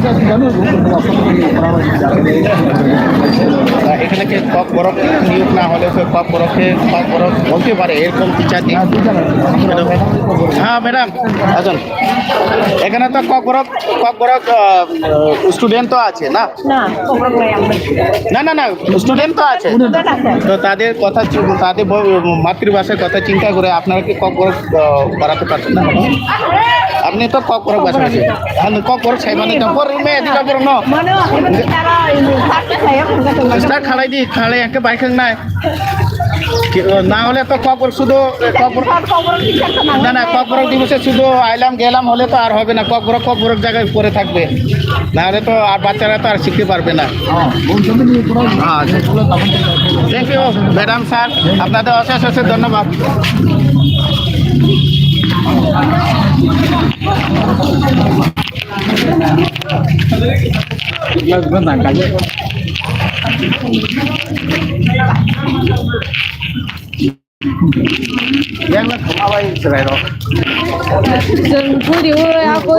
আ, এখানে কি ককবরক নিয়োগ না হলে তো ককবরকে ককবরক বলতে পারে, এরকম টিচার নেই? হ্যাঁ, ম্যাডাম, আসুন। এখানে তো ককবরক ককবরক, আহ, স্টুডেন্ট তো আছে না? না, ককবরক নাই আমাদের। না, না, না, স্টুডেন্ট তো আছে। স্টুডেন্ট আছে। তো তাদের কথা চি-, তাদের ব-, মাতৃভাষার কথা চিন্তা করে আপনারা কি ককবরক, আহ, করাতে পারছেন না? আপনি তো ককবরক বাসা আছে। আমি ককবরক সাইবানি তো পর রুমে এদিকে পর ন। Start খালাই দি, খালাই একটা বাইক নাই। কি, ও, না হলে তো ককবরক শুধু, ককবরক, না, না, ককবরক দিবসে শুধু আইলাম গেলাম হলে তো আর হবে না। ককবরক, ককবরক জায়গায় পড়ে থাকবে। না হলে তো আর বাচ্চারা তো আর শিখতে পারবে না। হ্যাঁ, আচ্ছা। Thank you, madam, sir। আপনাদের অশেষ অশেষ ধন্যবাদ। Yang na khama bai chwrai rok. Chwng phuri o abo.